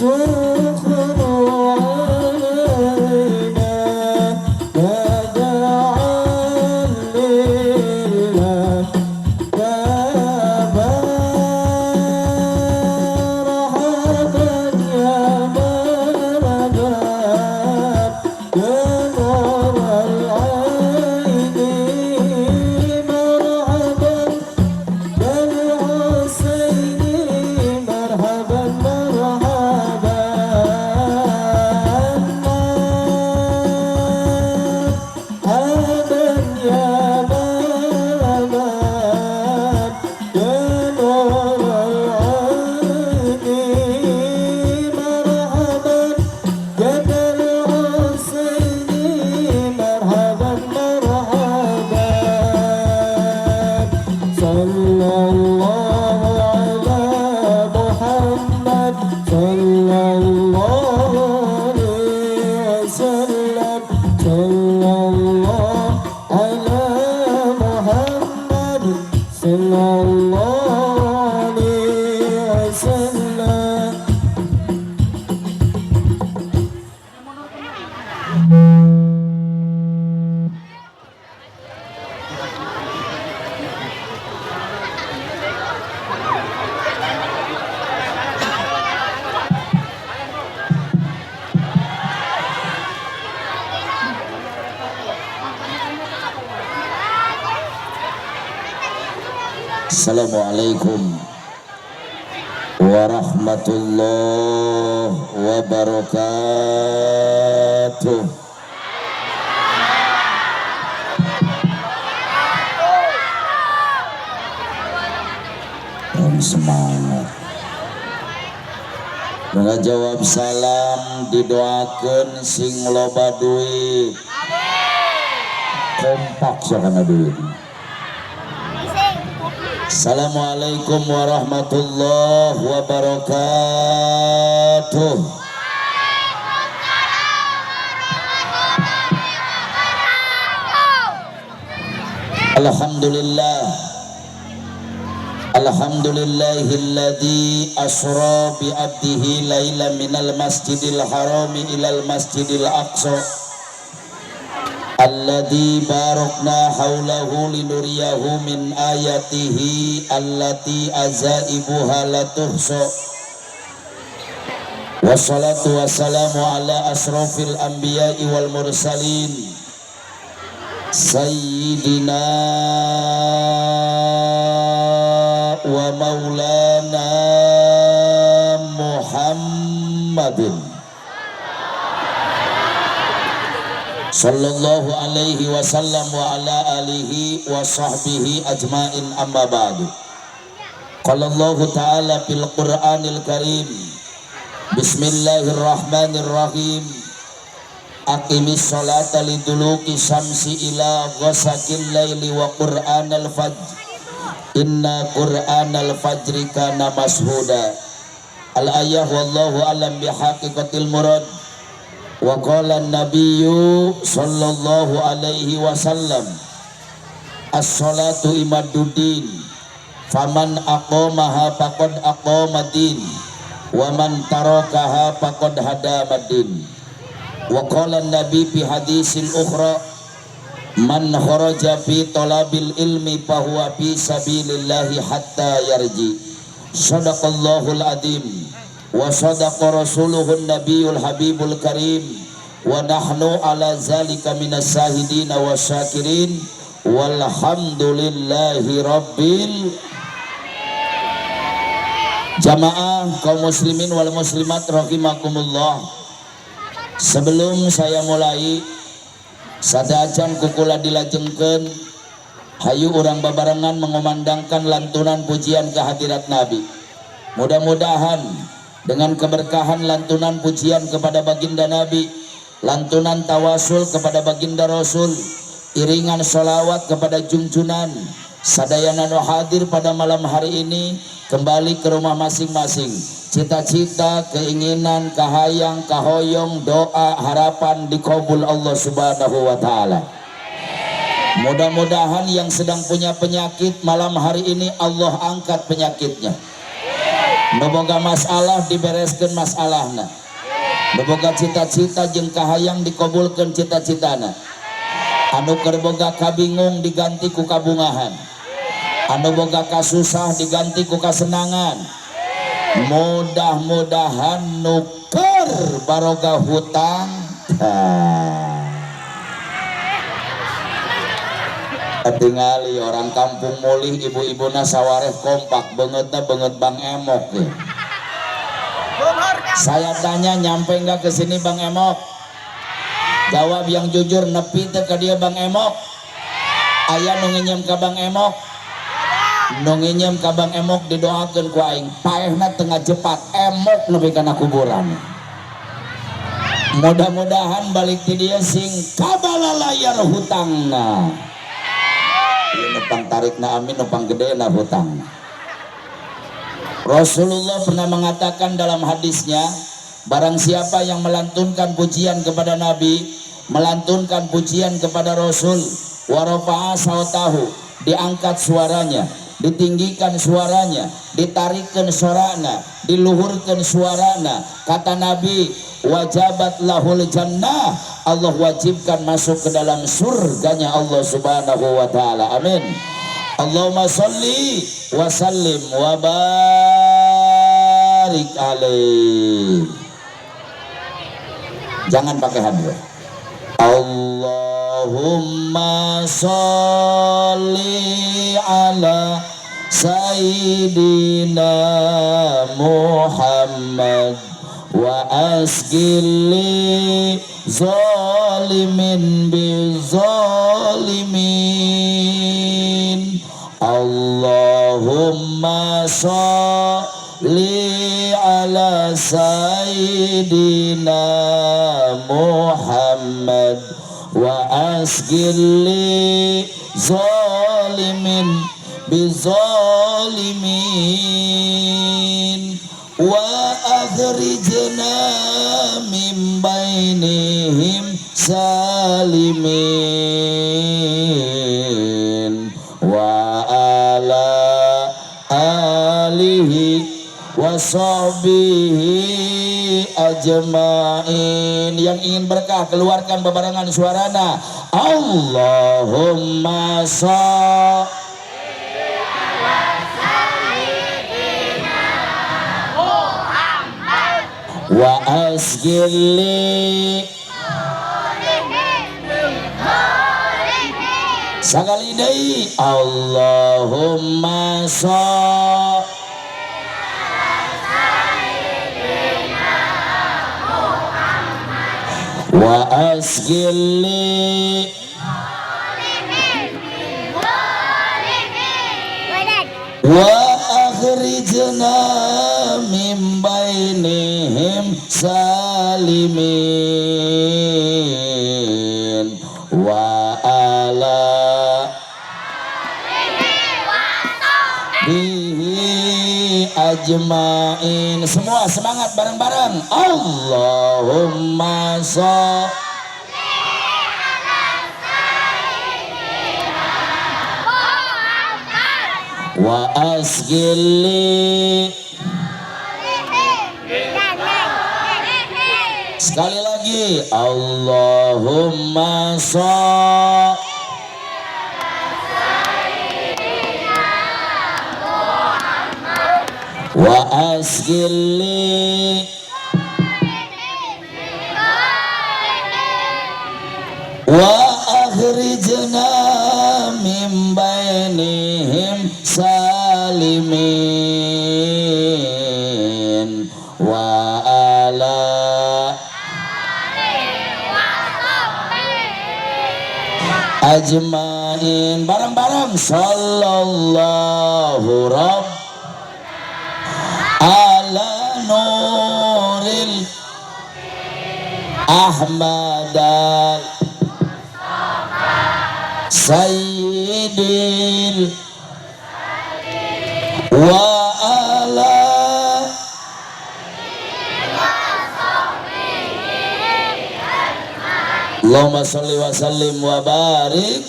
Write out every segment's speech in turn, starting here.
شكر علينا ما دعا لله. يا مرحبا يا مرحبا يا نور العين، مرحبا بالحسين، مرحبا مرحبا، مرحبا يا مرحبا يا نور العين، مرحبا يا الحسين، مرحبا مرحبا. صلى الله على محمد، صلى الله عليه وسلم، صلى الله على محمد، صلى الله عليه وسلم. Assalamualaikum warahmatullahi wabarakatuh. Dan semangat. Jawab salam didoakan sing loba duit. Kompak sakana duit. Assalamualaikum warahmatullahi wabarakatuh. Alhamdulillah. Alhamdulillahilladzi asra bi abdihi laila minal masjidil harami ilal masjidil aqsa alladzi barakna haulahu linuriyahu min ayatihi allati azaibuha la tuhsa. Wassalatu wassalamu ala asrafil anbiya'i wal mursalin sayyidina wa maulana Muhammadin sallallahu alaihi wasallam wa ala alihi wa sahbihi ajmain, amma ba'du. Qala Allahu ta'ala fil Qur'anil Karim, bismillahirrahmanirrahim, aqimis salata liduluki syamsi ila ghasaqil laili wa qur'anal fajr inna qur'anal fajri kana mashuda. Al ayah wallahu alam bihaqiqatil murad. Wa qala an-nabiyyu sallallahu alaihi wasallam, as-salatu imaduddin faman aqamaha faqad aqamaddin wa man tarakaha faqad hadamaddin. Wa qala an-nabi fi hadisin ukhra, man kharaja fi talabil ilmi fahuwa fi sabilillahi hatta yarji. Sadaqallahul azim wa sadaqa rasuluhun nabiyul habibul karim wa nahnu ala zalika minas sahidina wasyakirin walhamdulillahi rabbil. Jamaah kaum muslimin wal muslimat rahimakumullah. Sebelum saya mulai, sadacan kukula dilajengkeun, hayu urang babarengan mengumandangkan lantunan pujian kehadirat Nabi. Mudah-mudahan dengan keberkahan lantunan pujian kepada baginda Nabi, lantunan tawasul kepada baginda Rasul, iringan sholawat kepada junjunan sadayana nu hadir pada malam hari ini kembali ke rumah masing-masing. Cita-cita, keinginan, kahayang, kahoyong, doa, harapan dikabul Allah Subhanahu wa taala. Mudah-mudahan yang sedang punya penyakit malam hari ini Allah angkat penyakitnya. Nu boga masalah dibereskeun masalahna. Nu boga cita-cita jeung kahayang dikabulkeun cita-citana. Anu keur boga kabingung diganti ku kabungahan. Anu boga kasusah diganti ku kasenangan. Mudah-mudahan nu keur baroga hutang tingali orang kampung mulih ibu-ibuna sawareh kompak beungeutna beungeut Bang Emok ya. Saya tanya nyampe nggak ke sini Bang Emok? Jawab yang jujur, nepi teu ka dieu Bang Emok? Aya nu nginjem ka Bang Emok? Nu nginjem ka Bang Emok didoakeun ku aing paehna teu ngajepat emok nepi kana kuburan. Mudah-mudahan balik ti dieu sing kabalalayar hutangna. Ieu nu pang tarikna amin, nu pang gedena hutangna. Rasulullah pernah mengatakan dalam hadisnya, barang siapa yang melantunkan pujian kepada Nabi, melantunkan pujian kepada Rasul, warafa'a sautahu, diangkat suaranya, ditinggikan suaranya, ditarikkan suarana, diluhurkan suarana, kata Nabi, wajabat lahul jannah, Allah wajibkan masuk ke dalam surganya Allah Subhanahu wa taala. Amin. Allahumma salli wa sallim wa barik alaih. Jangan pakai hadiah. Allahumma salli ala Sayyidina Muhammad wa asgili zalimin bizalimin. Allahumma salli ala Sayyidina Muhammad wa asgili zalimin bizalimin wa akhrijna min bainihim salimin wa ala alihi wa sahbihi ajmain. Yang ingin berkah keluarkan bebarengan suarana. Allahumma sholli wa asgili sakali deui. Allahumma sholli wa asgili wa akhrijna min bainihim salimin wa ala bihi ajmain. Semua semangat bareng-bareng. Allahumma sholli wa asgili. Sekali lagi. Allahumma sholli wa asgili wa akhrijna min bainihim salimin wa ala ajmain. Bareng-bareng. Sallallahu rabb ala nuril ahmadal sayyidil wa ala Allahumma sholli wa sallim wa barik.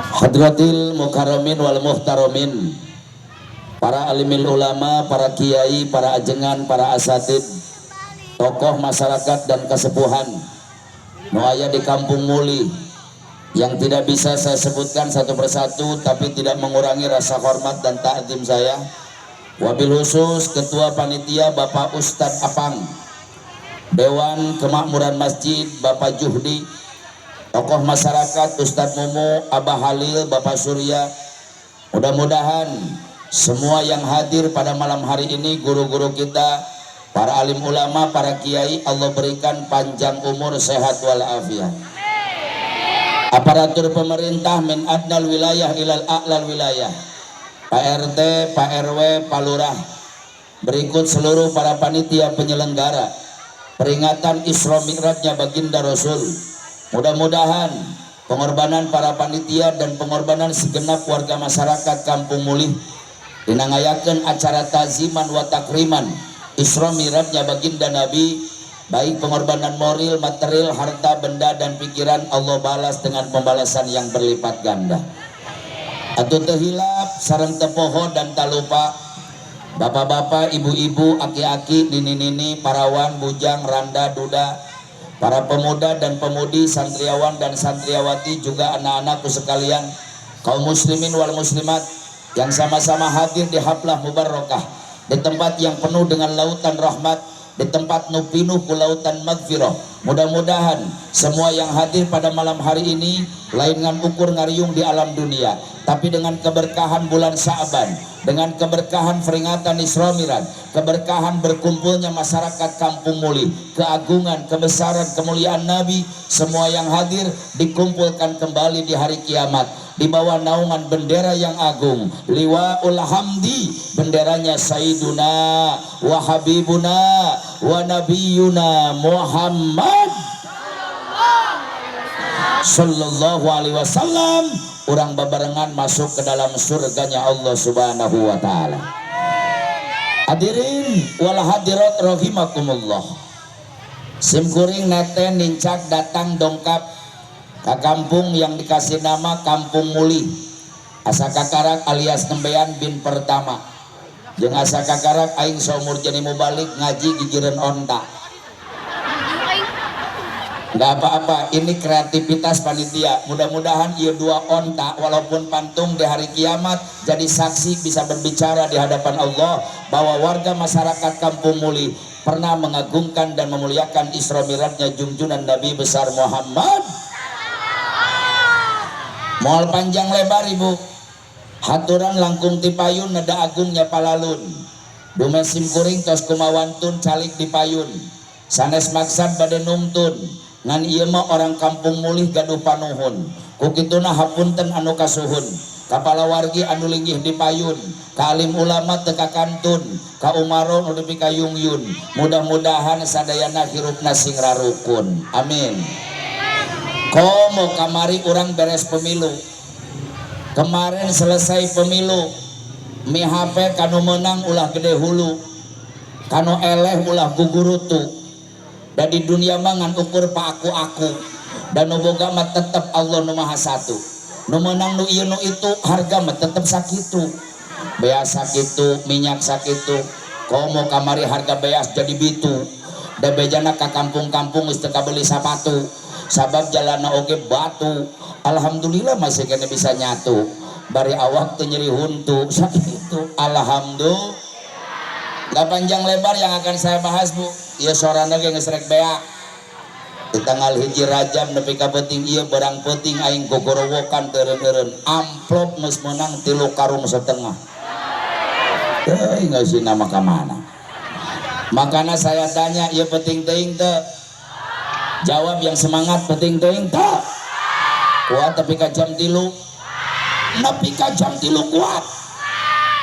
Hadratil mukarramin wal muhtaramin, para alimil ulama, para kiai, para ajengan, para asatid, tokoh masyarakat dan kesepuhan nu aya di Kampung Muli yang tidak bisa saya sebutkan satu persatu, tapi tidak mengurangi rasa hormat dan takzim saya. Wabil khusus Ketua Panitia Bapak Ustadz Apang, Dewan Kemakmuran Masjid Bapak Juhdi, tokoh masyarakat Ustadz Mumu, Abah Halil, Bapak Surya. Mudah-mudahan semua yang hadir pada malam hari ini, guru-guru kita, para alim ulama, para kiai, Allah berikan panjang umur, sehat walafiat. Aparatur pemerintah min adnal wilayah ilal a'lal wilayah, Pak RT, Pak RW, Pak Lurah, berikut seluruh para panitia penyelenggara peringatan Isra Mi'rajnya Baginda Rasul. Mudah-mudahan pengorbanan para panitia dan pengorbanan segenap warga masyarakat Kampung Mulih dina ngayakeun acara taziman wa takriman Isra Mi'rajnya Baginda Nabi, baik pengorbanan moral, material, harta, benda, dan pikiran, Allah balas dengan pembalasan yang berlipat ganda. Atau teu hilap sareng teu poho dan tak lupa bapak-bapak, ibu-ibu, aki-aki, nini-nini, parawan, bujang, randa, duda, para pemuda dan pemudi, santriawan dan santriawati, juga anak-anakku sekalian, kaum muslimin wal muslimat yang sama-sama hadir di haflah mubarakah, di tempat yang penuh dengan lautan rahmat, di tempat nu pinuh ku lautan magfirah. Mudah-mudahan semua yang hadir pada malam hari ini lain ngan ukur ngariung di alam dunia, tapi dengan keberkahan bulan Sa'ban, dengan keberkahan peringatan Isra Miraj, keberkahan berkumpulnya masyarakat Kampung Muli, keagungan, kebesaran, kemuliaan Nabi, semua yang hadir dikumpulkan kembali di hari kiamat di bawah naungan bendera yang agung, Liwaul Hamdi, benderanya Sayyiduna wa Habibuna wa Nabiyuna Muhammad Sallallahu alaihi wasallam. Urang babarengan masuk ke dalam surganya Allah Subhanahu wa Ta'ala. Hadirin wal hadirat rahimakumullah, simkuring neten nincak datang dongkap ke kampung yang dikasih nama Kampung Muli, asa kakarak alias nembean bin pertama jeung asa kakarak aing saumur jadi mubalig ngaji gigireun onta. Nggak apa-apa, ini kreativitas panitia. Mudah-mudahan ieu dua onta walaupun pantung di hari kiamat jadi saksi, bisa berbicara di hadapan Allah bahwa warga masyarakat Kampung Muli pernah mengagungkan dan memuliakan Isra Mi'rajnya junjunan Nabi besar Muhammad. Moal panjang lebar, Ibu. Haturan langkung ti payun, neda agungnya palalun. Dume simkuring tos kumawantun calik di payun. Sanes maksad bade nungtun. Ngan ieu mah orang Kampung Mulih gaduh panuhun. Ku kituna hapunten anu kasuhun. Kapala wargi anu linggih di payun, ka alim ulama teu kakantun, ka umaro nu nepi ka yungyun. Mudah-mudahan sadayana hirupna sing rarukun. Amin. Komo kamari urang beres pemilu. Kemarin selesai pemilu. Mihape kanu menang ulah gede hulu. Kanu eleh ulah gugurutu. Dan di dunia mah ngan ukur pa aku-aku. Dan nu boga mah tetep Allah nu Maha Satu. Nu menang nu ieu nu itu, harga mah tetep sakitu. Beas sakitu, minyak sakitu. Komo kamari harga beas jadi bitu. Da bejana ka kampung-kampung geus teu kabeli sapatu. Sabab jalana oge batu. Alhamdulillah masih kena bisa nyatu. Bari awak teu nyeri huntu sakitu. Alhamdulillah. Gak panjang lebar yang akan saya bahas, Bu. Ieu sorana ge geus rek beak. Di tanggal 1 Rajab nepi ka peuting ieu, berang peuting aing gogorowokan teureun-eureun. Amplop geus meunang 3,5 karung. Teuing geus nama ka mana. Makanya saya tanya, ieu penting teuing teu? Jawab yang semangat, penting teuing teu? Kuat tapi ka jam 3. Nepi ka jam 3 kuat.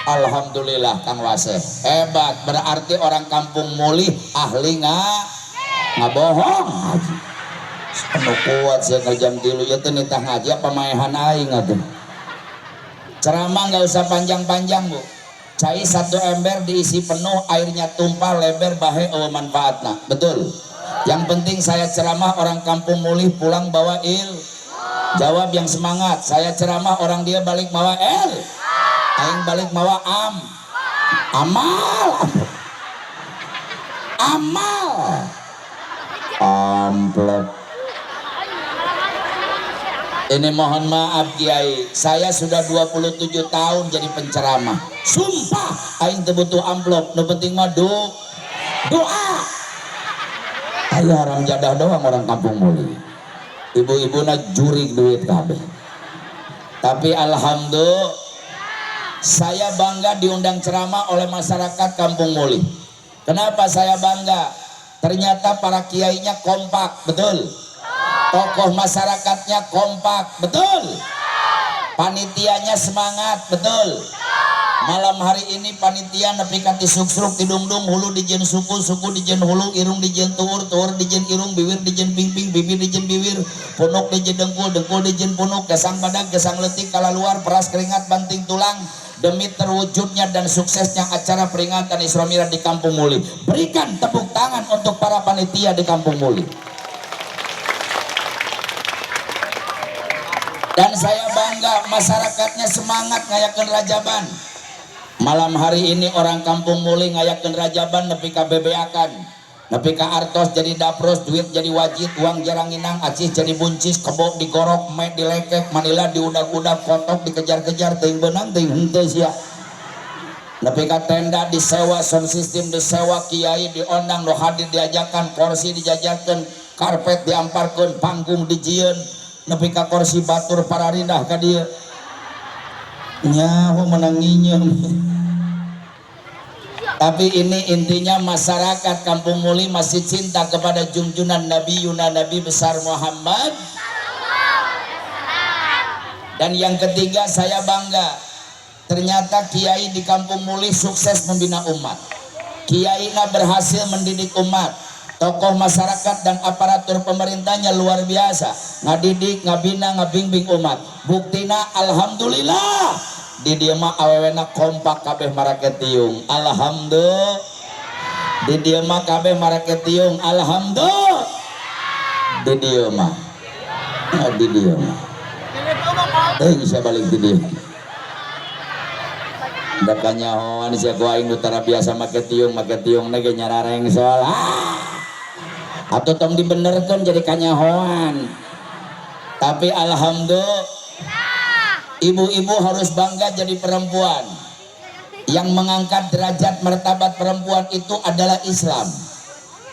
Alhamdulillah, Kang Waseh hebat, berarti orang Kampung Mulih ahli ngabohong ngaji. Penuh kuat saya ke jam 3 ya teh, nitah ngaji apa maehan aing atuh. Ceramah nggak usah panjang-panjang, Bu. Cai satu ember diisi penuh airnya tumpah leber bahe eueuh manfaatna, betul. Yang penting saya ceramah, orang Kampung Mulih pulang bawa il. Jawab yang semangat. Saya ceramah orang dia balik mawa L, aing balik mawa am, amal, amal, amplop. Ini mohon maaf Kiai, saya sudah 27 tahun jadi penceramah. Sumpah, aing teu butuh amplop, nu penting mah doa. Ayo haram jadah doang orang Kampung Muli. Ibu-ibu na jurig duit kabeh. Tapi alhamdulillah, saya bangga diundang ceramah oleh masyarakat Kampung Muli. Kenapa saya bangga? Ternyata para kiainya kompak, betul. Tokoh masyarakatnya kompak, betul. Panitianya semangat, betul. Malam hari ini panitia nepi ka tisuksruk tidungdung, hulu dijieun suku, suku dijieun hulu, irung dijieun tuur, tuur dijieun irung, bibir dijieun pingping, bibir dijieun bibir, punuk dijieun dengkul, dengkul dijieun punuk, gesang badag, gesang leutik, kalaluar, peras keringat, banting tulang demi terwujudnya dan suksesnya acara peringatan Isra Mi'raj di Kampung Muli. Berikan tepuk tangan untuk para panitia di Kampung Muli. Dan saya bangga masyarakatnya semangat ngayakeun rajaban. Malam hari ini orang Kampung Muli ngayakeun rajaban nepi ka bebeakan. Nepi ka artos jadi dapros, duit jadi wajit, uang jaranginang, acis jadi buncis, kebo digorok, me dilekek, manila diudag-udag, kotok dikejar-kejar, teuing beunang teuing henteu sia. Nepi ka tenda disewa, sound system disewa, kiai diondang, nu hadir diajakan, kursi dijajarkeun, karpet diamparkeun, panggung dijieun, nepi ka kursi batur pararindah ka dieu. Nyaho menang nginyeum. Tapi ini intinya masyarakat Kampung Muli masih cinta kepada junjungan Nabi Yuna Nabi besar Muhammad. Dan yang ketiga saya bangga, ternyata kiai di Kampung Muli sukses membina umat. Kiai-na berhasil mendidik umat. Tokoh masyarakat dan aparatur pemerintahnya luar biasa, ngadidik, ngabina, ngabingbing umat. Buktina alhamdulillah di dieu mah awewena kompak kabeh marake tiung. Alhamdulillah di dieu mah kabeh marake tiung. Alhamdulillah di dieu mah, nah, di dieu mah bisa balik di dieu. Da kanyahoan sia ku aing nu tara biasa make tiung, make tiung ge nyarareng soal. Ah. Atau tong dibenerkeun jadi kanyahoan. Tapi alhamdulillah, ibu-ibu harus bangga jadi perempuan. Yang mengangkat derajat martabat perempuan itu adalah Islam.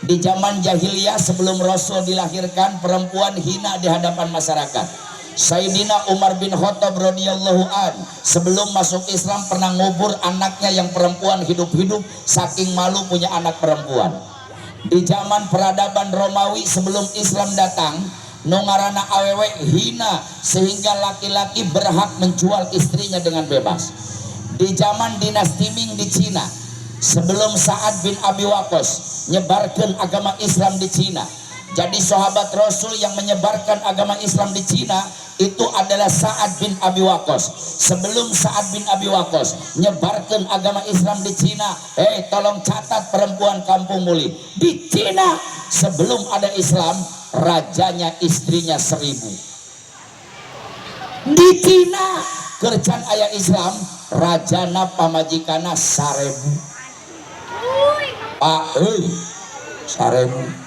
Di zaman jahiliyah sebelum Rasul dilahirkan, perempuan hina di hadapan masyarakat. Sayyidina Umar bin Khattab radhiyallahu an sebelum masuk Islam pernah ngubur anaknya yang perempuan hidup-hidup, saking malu punya anak perempuan. Di zaman peradaban Romawi sebelum Islam datang, nu ngaranna awewe hina sehingga laki-laki berhak menjual istrinya dengan bebas. Di zaman dinasti Ming di Cina, sebelum Sa'ad bin Abi Waqqas nyebarkan agama Islam di Cina. Jadi sahabat Rasul yang menyebarkan agama Islam di Cina itu adalah Sa'ad bin Abi Waqqas. Sebelum Sa'ad bin Abi Waqqas nyebarkan agama Islam di Cina, tolong catat perempuan Kampung Muli. Di Cina sebelum ada Islam, rajanya istrinya 1000. Di Cina kerjaan aya Islam, rajana pamajikana 1000. Pak, 1000. 1000.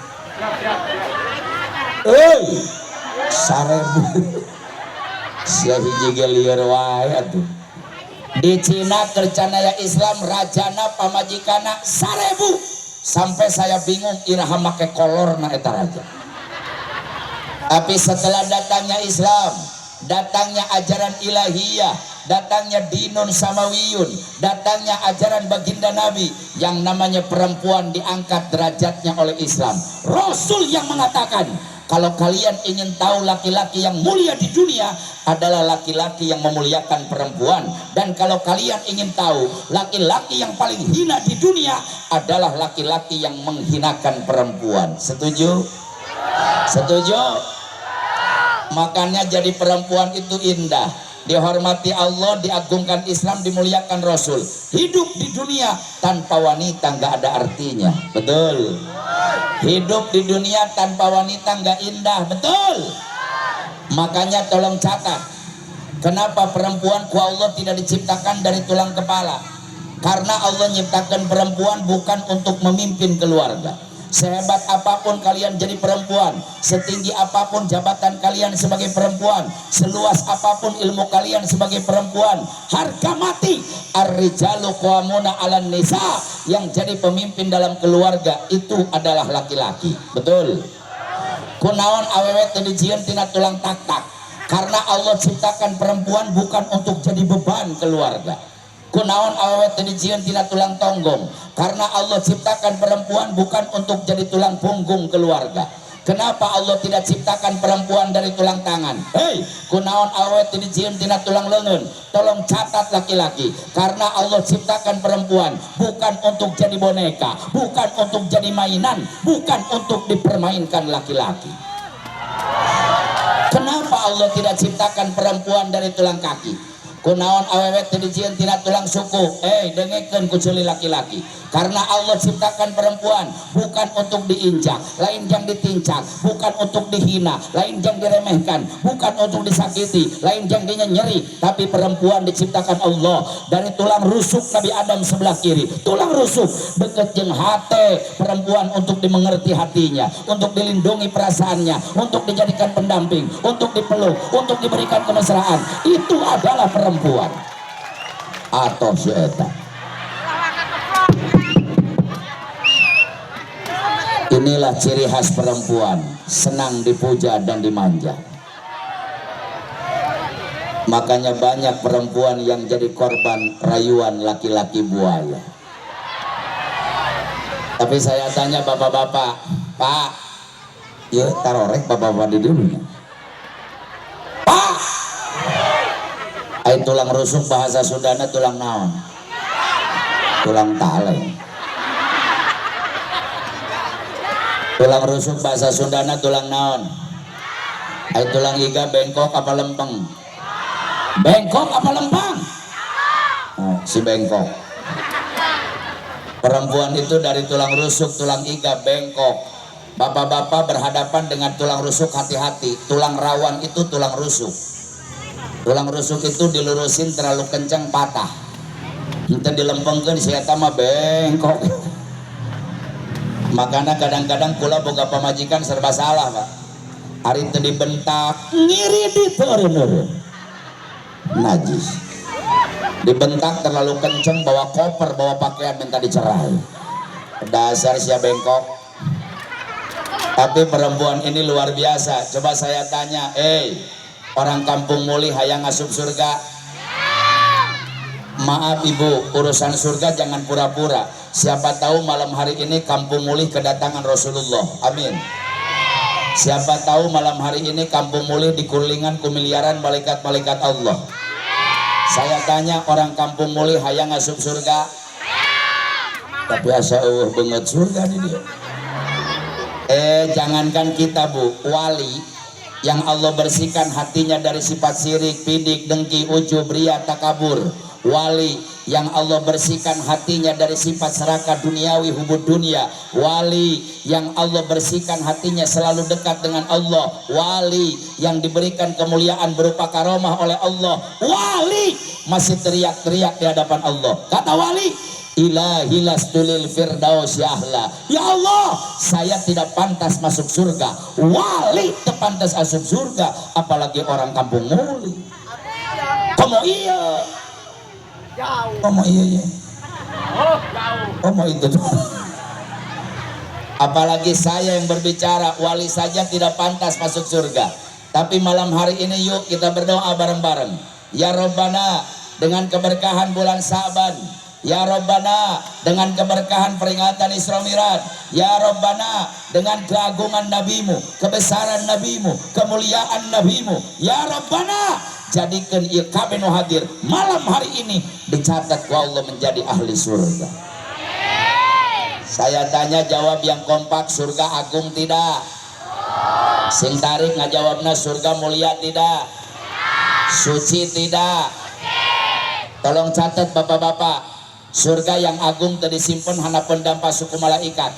Sia hiji ge lieur wae atuh. Di Cina kerjaan aya Islam, rajana pamajikana 1000. Sampai saya bingung iraha make kolorna eta raja. Tapi setelah datangnya Islam, datangnya ajaran ilahiyah, datangnya dinun samawiyun, datangnya ajaran baginda Nabi, yang namanya perempuan diangkat derajatnya oleh Islam. Rasul yang mengatakan, kalau kalian ingin tahu laki-laki yang mulia di dunia adalah laki-laki yang memuliakan perempuan, dan kalau kalian ingin tahu laki-laki yang paling hina di dunia adalah laki-laki yang menghinakan perempuan. Setuju? Setuju? Makanya jadi perempuan itu indah, dihormati Allah, diagungkan Islam, dimuliakan Rasul. Hidup di dunia tanpa wanita nggak ada artinya, betul? Hidup di dunia tanpa wanita nggak indah, betul? Makanya tolong catat, kenapa perempuan ku Allah tidak diciptakan dari tulang kepala? Karena Allah nyiptakan perempuan bukan untuk memimpin keluarga. Sehebat apapun kalian jadi perempuan, setinggi apapun jabatan kalian sebagai perempuan, seluas apapun ilmu kalian sebagai perempuan, harga mati, ar-rijalu qawwamuna 'alan nisa, yang jadi pemimpin dalam keluarga itu adalah laki-laki. Betul? Kunaon awewe teu dijieun tina tulang tak-tak? Karena Allah ciptakan perempuan bukan untuk jadi beban keluarga. Kunaon awewe teu dijieun tina tulang tonggong? Karena Allah ciptakan perempuan bukan untuk jadi tulang punggung keluarga. Kenapa Allah tidak ciptakan perempuan dari tulang tangan? Hei, kunaon awewe teu dijieun tina tulang lengan? Tolong catat, laki-laki. Karena Allah ciptakan perempuan bukan untuk jadi boneka, bukan untuk jadi mainan, bukan untuk dipermainkan laki-laki. Kenapa Allah tidak ciptakan perempuan dari tulang kaki? Kunaon awewe teu dijieun tina tulang suku? Eh, dengekeun ku ceuli laki-laki. Karena Allah ciptakan perempuan bukan untuk diinjak, lain jang ditincak, bukan untuk dihina, lain jang diremehkan, bukan untuk disakiti, lain jang dinyenyeri, tapi perempuan diciptakan Allah dari tulang rusuk Nabi Adam sebelah kiri. Tulang rusuk deket jeung hate perempuan, untuk dimengerti hatinya, untuk dilindungi perasaannya, untuk dijadikan pendamping, untuk dipeluk, untuk diberikan kemesraan. Itu adalah perempuan. Atau si eta. Inilah ciri khas perempuan, senang dipuja dan dimanja. Makanya banyak perempuan yang jadi korban rayuan laki-laki buaya. Tapi saya tanya bapak-bapak, Pak, ya tarorek bapak-bapak di dunia. Pak, ai tulang rusuk bahasa Sundana tulang naon? Tulang taleng. Tulang rusuk bahasa Sundana tulang naon? Ai tulang iga bengkok apa lempeng? Bengkok apa lempeng? Oh, si bengkok. Perempuan itu dari tulang rusuk, tulang iga bengkok. Bapak-bapak berhadapan dengan tulang rusuk, hati-hati. Tulang rawan itu tulang rusuk. Tulang rusuk itu dilurusin terlalu kencang, patah. Ente dilempengkeun, si eta mah bengkok. Makanya kadang-kadang kula boga pamajikan serba salah, Pak. Ari teu dibentak, ngiridit eureun. Najis. Dibentak terlalu kenceng, bawa koper, bawa pakaian, minta dicerai. Dasar sia bengkok. Tapi perempuan ini luar biasa. Coba saya tanya, eh, orang Kampung Muli hayang asup surga? Maaf Ibu, urusan surga jangan pura-pura. Siapa tahu malam hari ini Kampung Mulih kedatangan Rasulullah. Amin. Siapa tahu malam hari ini Kampung Mulih dikulingan ku miliaran malaikat-malaikat Allah. Saya tanya, orang Kampung Mulih hayang asup surga? Tapi asa euweuh banget surga di dia. Eh, jangankan kita, Bu, wali yang Allah bersihkan hatinya dari sifat syirik, pidik, dengki, ujub, ria, takabur. Wali yang Allah bersihkan hatinya dari sifat serakah duniawi, hubbud dunia. Wali yang Allah bersihkan hatinya selalu dekat dengan Allah. Wali yang diberikan kemuliaan berupa karomah oleh Allah. Wali masih teriak-teriak di hadapan Allah. Kata wali, "Ilahi lastu lil firdaus ahla." Ya Allah, saya tidak pantas masuk surga. Wali teu pantas masuk surga, apalagi orang Kampung Muli. Komo iya? Komo iya iya? Komo itu tuh. Apalagi saya yang berbicara, wali saja tidak pantas masuk surga. Tapi malam hari ini yuk kita berdoa bareng-bareng. Ya Robbana, dengan keberkahan bulan Sa'ban. Ya Robbana, dengan keberkahan peringatan Isra Miraj. Ya Robbana, dengan keagungan nabimu, kebesaran nabimu, kemuliaan nabimu. Ya Robbana, jadikan ieu kabeh nu hadir malam hari ini dicatat ku Allah menjadi ahli surga. Saya tanya, jawab yang kompak, surga agung tidak? Sing tarik ngajawabna, surga mulia tidak? Suci tidak? Tolong catat, bapak-bapak. Surga yang agung teu disimpan handapeun dampa suku malaikat.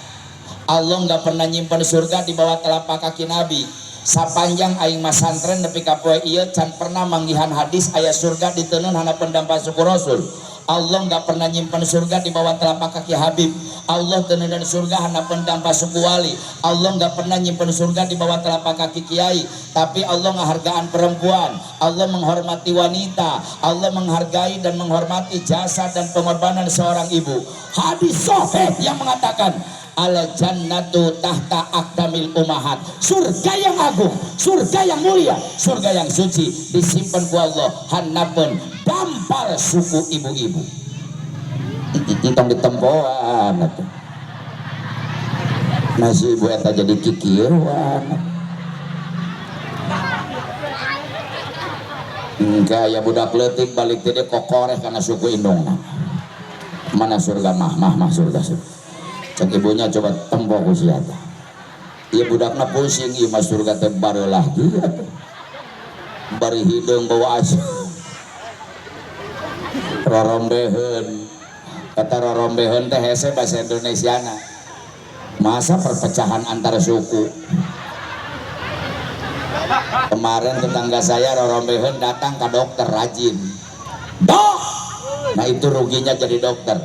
Allah nggak pernah nyimpan surga di bawah telapak kaki Nabi. Sapanjang aing masantren nepi ka poe ieu can pernah manggihan hadis aya surga diteunun handapeun dampal suku Rasul. Allah nggak pernah nyimpan surga di bawah telapak kaki Habib. Allah tenun surga handapeun dampal suku wali. Allah nggak pernah nyimpan surga di bawah telapak kaki kiai. Tapi Allah menghargaan perempuan, Allah menghormati wanita, Allah menghargai dan menghormati jasa dan pengorbanan seorang ibu. Hadis sahih yang mengatakan al jannatu tahta aqdamil umahat. Surga yang agung, surga yang mulia, surga yang suci disimpan ku Allah handapeun dampal suku ibu-ibu. Entong ditempoan atuh. Masih ibu eta jadi kikieuan. Engke aya budak leutik balik teh kokoreh kana suku indungna. Mana surga mah mah mah surga surga. Cek ibunya coba tempo ku sia teh. Ieu budakna pusing, ieu mah surga teh bareulah kieu atuh. Bari hideung bawa asuh. Rorombeheun. Eta rorombeheun teh hese bahasa Indonesiana. Masa perpecahan antar suku. Kemarin tetangga saya rorombeheun datang ke dokter rajin. Dok! Nah itu ruginya jadi dokter.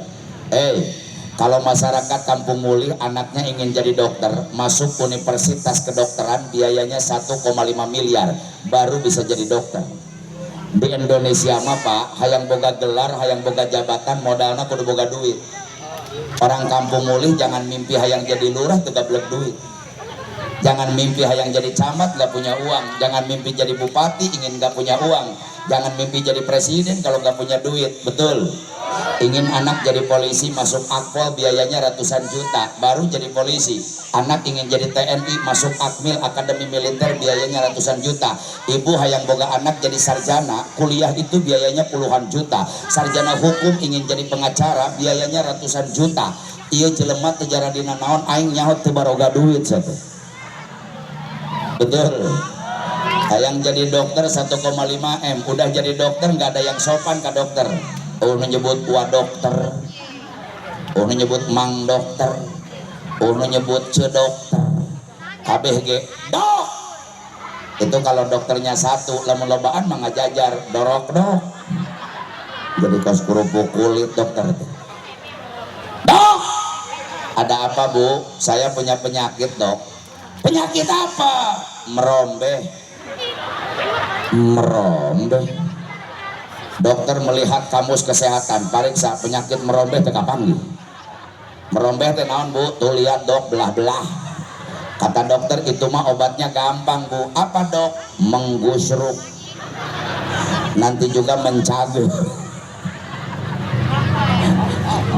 Kalau masyarakat Kampung Mulih anaknya ingin jadi dokter, masuk universitas kedokteran biayanya 1,5 miliar baru bisa jadi dokter. Di Indonesia mah Pak, hayang boga gelar, hayang boga jabatan, modalna kudu boga duit. Orang Kampung Mulih jangan mimpi hayang jadi lurah teu gablek duit. Jangan mimpi hayang jadi camat nggak punya uang, jangan mimpi jadi bupati ingin nggak punya uang, jangan mimpi jadi presiden kalau nggak punya duit, betul. Ingin anak jadi polisi masuk akpol biayanya ratusan juta baru jadi polisi. Anak ingin jadi TNI masuk akmil akademi militer biayanya ratusan juta. Ibu hayang boga anak jadi sarjana kuliah itu biayanya puluhan juta. Sarjana hukum ingin jadi pengacara biayanya ratusan juta. Ieu jelema teu jaradina naon aing nyaho teu baroga duit satu. Betul. Hayang jadi dokter 1,5 M, udah jadi dokter nggak ada yang sopan ke dokter. Oh menyebut wa dokter, oh menyebut mang dokter, oh menyebut ce dokter, KBG dok. Itu kalau dokternya satu, lamun lobaan mah ngajajar dorok dok. Jadi kos kerupuk kulit dokter itu. Dok, ada apa bu? Saya punya penyakit dok. Penyakit apa? Merombe. Merombe. Dokter melihat kamus kesehatan, pariksa penyakit merombe teh kapan gitu. Merombe teh naon bu? Tuh lihat dok, belah-belah. Kata dokter itu mah obatnya gampang bu. Apa dok? Menggusruk. Nanti juga mencagur.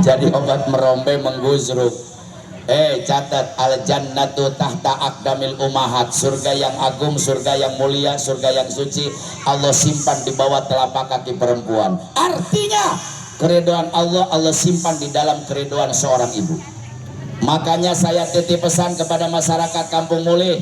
Jadi obat merombe menggusruk. Catat al jannatu tahta aqdamil umahat, surga yang agung, surga yang mulia, surga yang suci Allah simpan di bawah telapak kaki perempuan. Artinya keridhaan Allah, Allah simpan di dalam keridhaan seorang ibu. Makanya saya titip pesan kepada masyarakat Kampung Mulih.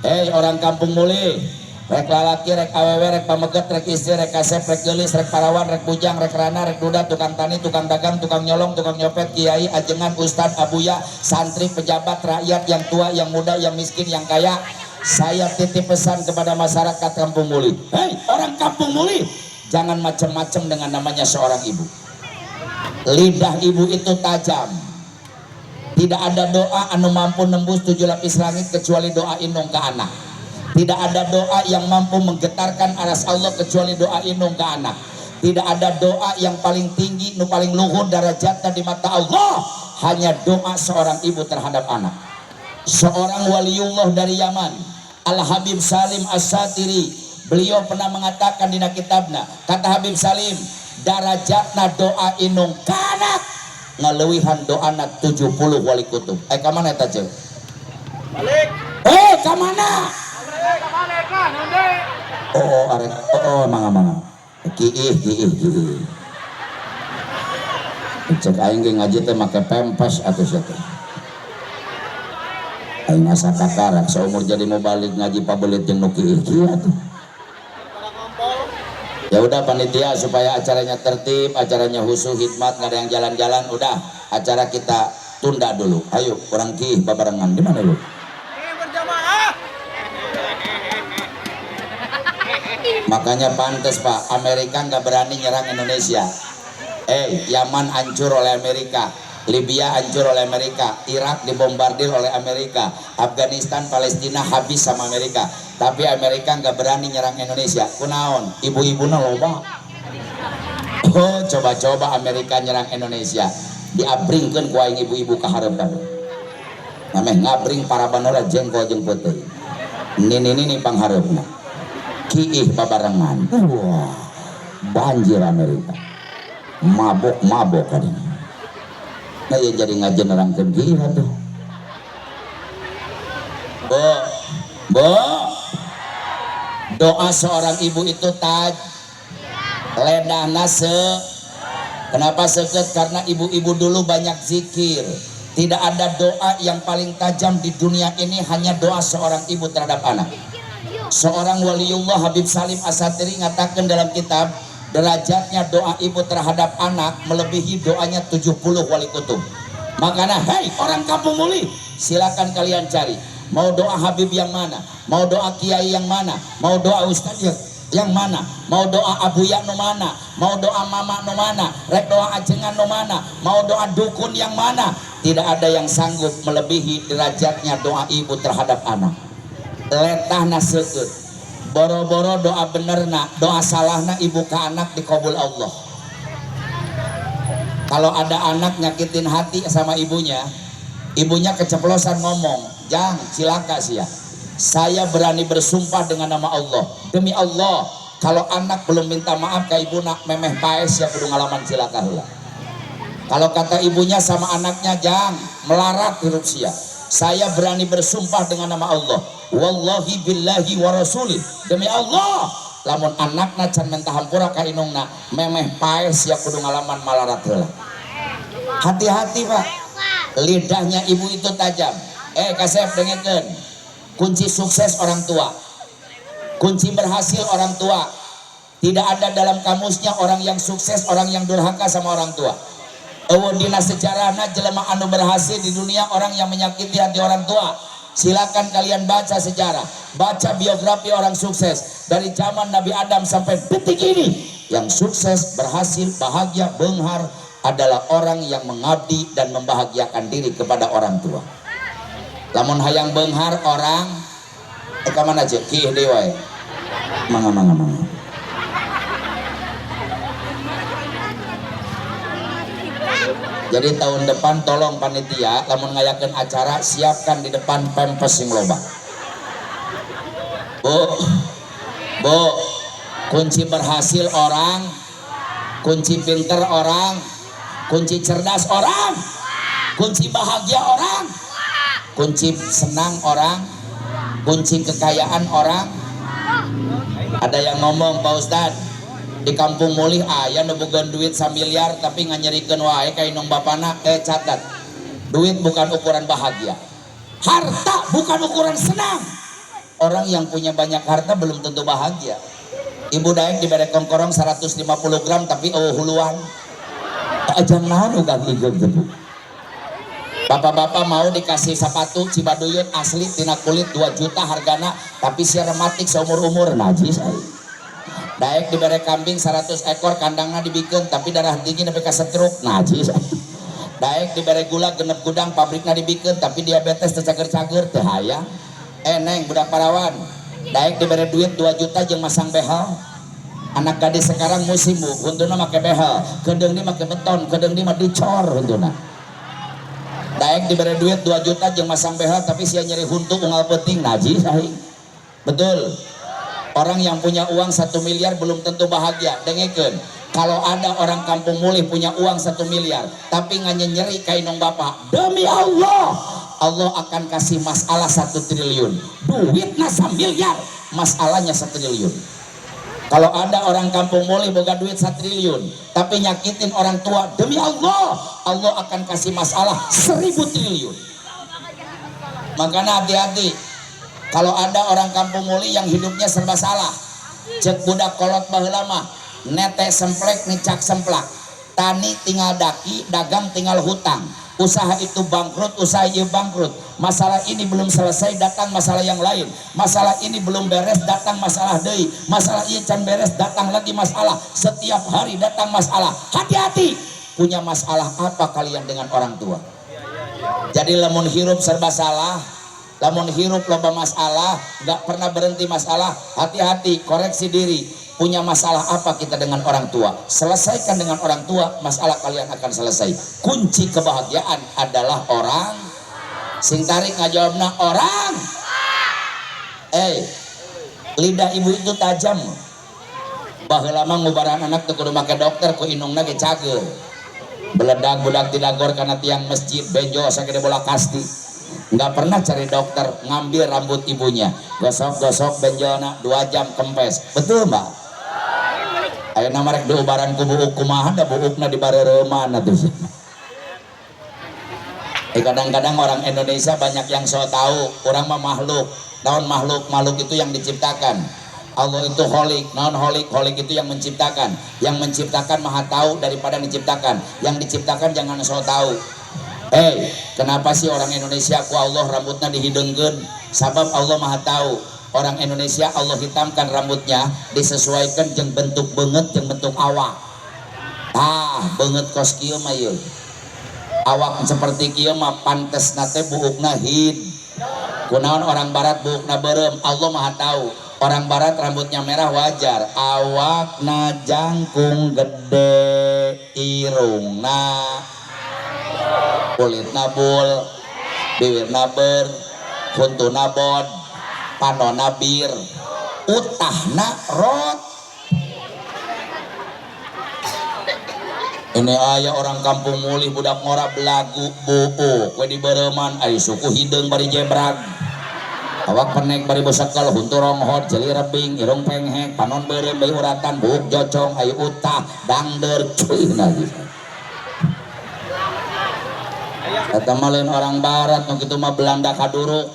Hei orang Kampung Mulih, rek lalaki, rek awewe, rek pameget, rek istri, rek kasep, rek geulis, rek parawan, rek bujang, rek rana, rek duda, tukang tani, tukang dagang, tukang nyolong, tukang nyopet, kiai, ajengan, ustad, abuya, santri, pejabat, rakyat, yang tua, yang muda, yang miskin, yang kaya. Saya titip pesan kepada masyarakat Kampung Mulih. Hei orang Kampung Mulih, jangan macam-macam dengan namanya seorang ibu. Lidah ibu itu tajam. Tidak ada doa anu mampu nembus 7 lapis langit kecuali doa indung ke anak. Tidak ada doa yang mampu menggetarkan aras Allah kecuali doa indung ke anak. Tidak ada doa yang paling tinggi, nu paling luhur derajatnya di mata Allah, hanya doa seorang ibu terhadap anak. Seorang waliullah dari Yaman, Al Habib Salim As-Satiri, beliau pernah mengatakan di kitabna, kata Habib Salim, darajatna doa indung ke anak ngaleuwihan doana 70 wali kutub. Ka mana eta ceuk? Balik. Ka mana? Oh, arek, oh, mangga mangga. Kiih, kiih, kiih. Cek aing ge ngaji teh make pempes atuh sia teh. Aing asa kakarak saumur jadi mau balik ngaji pabelit jeung nu kiih kieu atuh. Ya udah panitia supaya acaranya tertib, acaranya khusyuk, hikmat, nggak ada yang jalan-jalan, udah acara kita tunda dulu. Ayo orang kiih babarengan di mana lu? Berjamaah. Makanya pantes, Pak, Amerika nggak berani nyerang Indonesia. Yaman hancur oleh Amerika, Libya hancur oleh Amerika, Irak dibombardir oleh Amerika, Afghanistan, Palestina habis sama Amerika. Tapi Amerika nggak berani nyerang Indonesia. Kunaon? Ibu-ibuna loba. Oh, coba-coba Amerika nyerang Indonesia, diabringkeun ku aing ibu-ibu ka hareup kabeh. Nameh ngabring para banola jengkol jeung peuteuy. Nini nini panghareupna. Kiih babarengan. Wah, banjir Amerika. Mabok-mabok kadang. Nah, ya jadi ngaji nerangkeun kieu tuh. Bu, Bu, doa seorang ibu itu taj ledahna se. Kenapa seukeut? Karena ibu-ibu dulu banyak zikir. Tidak ada doa yang paling tajam di dunia ini hanya doa seorang ibu terhadap anak. Seorang waliullah, Habib Salim Asatiri, ngatakan dalam kitab, derajatnya doa ibu terhadap anak melebihi doanya 70 wali kutub. Makanya, hei orang Kampung Muli, silakan kalian cari. Mau doa Habib yang mana? Mau doa kiai yang mana? Mau doa ustadz yang mana? Mau doa Abuya nu mana? Mau doa mama nu mana? Rek doa ajengan nu mana? Mau doa dukun yang mana? Tidak ada yang sanggup melebihi derajatnya doa ibu terhadap anak. Letahna seukeut. Boro-boro doa benerna, doa salahna ibu ke anak dikabul Allah. Kalau ada anak nyakitin hati sama ibunya, ibunya keceplosan ngomong, "Jang, cilaka sia." Saya berani bersumpah dengan nama Allah. Demi Allah, kalau anak belum minta maaf ke ibu nak, memeh paeh sia kudu ngalaman cilaka heula. Kalau kata ibunya sama anaknya, "Jang, melarat hirup sia." Saya berani bersumpah dengan nama Allah. Wallahi billahi wa rasuli. Demi Allah, lamun anakna can minta hampura ka indungna, memeh paeh sia kudu ngalaman malarat heula. Hati-hati, Pak. Lidahnya ibu itu tajam. Kasep, dengekeun. Kunci sukses orang tua. Kunci berhasil orang tua. Tidak ada dalam kamusnya orang yang sukses orang yang durhaka sama orang tua. Euweuh dina sejarahna jelema anu berhasil di dunia orang yang menyakiti hati orang tua. Silakan kalian baca sejarah, baca biografi orang sukses dari zaman Nabi Adam sampai detik ini. Yang sukses, berhasil, bahagia, benghar adalah orang yang mengabdi dan membahagiakan diri kepada orang tua. Lamun hayang benghar orang, ka mana aja? Kiih deui wae. Mangga, mangga, mangga. Jadi tahun depan tolong panitia lamun ngayakeun acara siapkan di depan pempes sing loba. Bu, Bu, kunci berhasil orang, kunci pinter orang, kunci cerdas orang, kunci bahagia orang, kunci senang orang, kunci kekayaan orang. Ada yang ngomong, "Pak Ustad, di Kampung Mulih aya nu boga duit samiliar tapi nganyerikeun wae ka indung bapana." Catat, duit bukan ukuran bahagia, harta bukan ukuran senang. Orang yang punya banyak harta belum tentu bahagia. Ibu daek dibere kongkorong 150 gram tapi oh huluan ajang naon uga igeug teh, Bu. Bapak-bapak mau dikasih sepatu Cibaduyut asli tina kulit 2 juta hargana tapi sia rematik seumur-umur, najis ai. Daek dibere kambing 100 ekor, kandangna dibikeun tapi darah tinggi nepi ka stroke, najis. Daek dibere gula genep gudang, pabrikna dibikeun tapi diabetes teu cager-cager, teu hayang. Neng budak parawan, daek dibere duit 2 juta jeung masang behel. Anak gadis sekarang musim, Bu, huntuna make behel, kedeung di make beton, kedeung di mah dicor huntuna. Daek dibere duit 2 juta jeung masang behel tapi sia nyeri huntu unggal peuting, najis aing. Betul. Orang yang punya uang 1 miliar belum tentu bahagia. Dengekeun, kalau ada orang Kampung Mulih punya uang 1 miliar tapi nganyeri ka indung bapak, demi Allah, Allah akan kasih masalah 1 triliun. Duitna 1 miliar, masalahnya 1 triliun. Kalau ada orang Kampung Mulih boga duit 1 triliun tapi nyakitin orang tua, demi Allah, Allah akan kasih masalah 1000 triliun. Makanya hati-hati. Kalau ada orang Kampung Mulih yang hidupnya serba salah, cek budak kolot baheula mah, nete semplek nicak semplak, tani tinggal daki, dagang tinggal hutang, Usaha itu bangkrut, usaha ieu bangkrut. Masalah ini belum selesai, datang masalah yang lain. Masalah ini belum beres, datang masalah deui. Masalah ieu can beres, datang lagi masalah. Setiap hari datang masalah. Hati-hati. Punya masalah apa kalian dengan orang tua? Jadi lamun hirup serba salah, lamun hirup loba masalah, nggak pernah berhenti masalah, hati-hati, koreksi diri. Punya masalah apa kita dengan orang tua? Selesaikan dengan orang tua, masalah kalian akan selesai. Kunci kebahagiaan adalah orang. Sing tarik ngajawabna orang. Lidah ibu itu tajam. Baheula mah ngubaran anak teu kudu make dokter, ku indungna ge cager. Beledag budak tidagor kana tiang masjid, benjo sagede bola kasti. Nggak pernah cari dokter, ngambil rambut ibunya, gosok-gosok benjona 2 jam kempes. Betul, Mbak? Ayeuna mah rek diubaran ku buuk kumaha, da buukna di bareureman atuh. Kadang-kadang orang Indonesia banyak yang so tahu, orang mah makhluk. Naon makhluk? Makhluk itu yang diciptakan. Allah itu kholik. Naon kholik? Kholik itu yang menciptakan. Yang menciptakan maha tahu daripada diciptakan. Yang diciptakan jangan so tahu. Kenapa sih orang Indonesia ku Allah rambutnya dihidungkeun? Sabab Allah maha tahu. Orang Indonesia Allah hitamkan rambutnya disesuaikan jeung bentuk beungeut jeung bentuk awak. Ah, beungeut kos kieu mah ieu. Awak seperti kieu mah pantesna teh buukna hid. Kunaon orang barat buukna beureum? Allah maha tahu. Orang barat rambutnya merah wajar, awakna jangkung gede, irungna kulitna bul, bibirna ber, huntuna bod, panona bir, utahna rot. Ini aya orang kampung mulih budak ngora belagu buuk we di beureman, ari suku hideung bari jebrag. Awak penek bari bosekel, huntu ronghot, jeli rebing, irung penghek, panon beureum bari uratan, buuk jocong, ayu utah, dangder, cuy lagi. Eta mah lain orang barat, nu kitu mah Belanda kaduruk.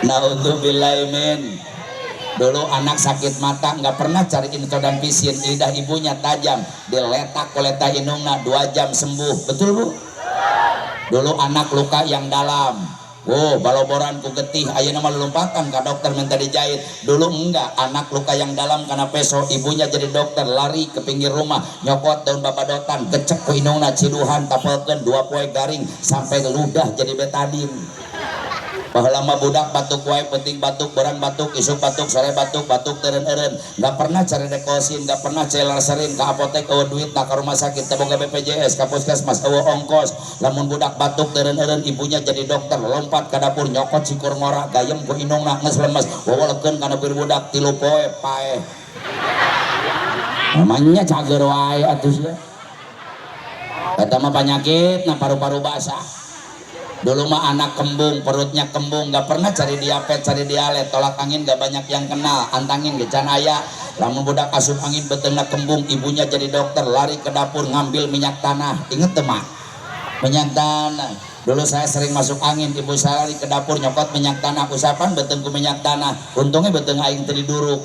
Naudzubillahi min. Dulu anak sakit mata nggak pernah cari Insto dan Visin, lidah ibunya tajam, diletak koleta indungna 2 jam sembuh. Betul, Bu? Dulu anak luka yang dalam, wow, baloboran ku getih, ayeuna mah lompatan ka dokter minta dijahit. Dulu enggak, anak luka yang dalam karena peso, ibunya jadi dokter, lari ke pinggir rumah, nyokot daun babadotan, gecek ku indungna, ciduhan, tapelkeun 2 poe garing sampai ludah jadi betadin. Baheula mah budak batuk wae, penting batuk, berang batuk, isuk batuk, sore batuk, batuk teureun-eureun. Nggak pernah cari dekosin, nggak pernah cari larserin, ka apotek eueuh duit, ka rumah sakit teu boga BPJS, ka puskesmas eueuh ongkos. Lamun budak batuk teureun-eureun, ibunya jadi dokter, lompat ka dapur nyokot sikur ngora, gayem ku indungna geus lemes, wowolkeun kana bir budak 3 poe paeh. Namanya cager wae atuh sia. Eta mah panyakit na paru-paru basah. Dulu mah anak kembung, perutnya kembung, nggak pernah cari diapet, cari dialet, tolak angin nggak banyak yang kenal, antangin ge can aya. Lamun budak asup angin beteungna kembung, ibunya jadi dokter, lari ke dapur ngambil minyak tanah. Inget teu mah? Minyak tanah. Dulu saya sering masuk angin, ibu saya lari ke dapur nyokot minyak tanah, usapan beuteung ku minyak tanah. Untungnya beuteung aing teu diduruk.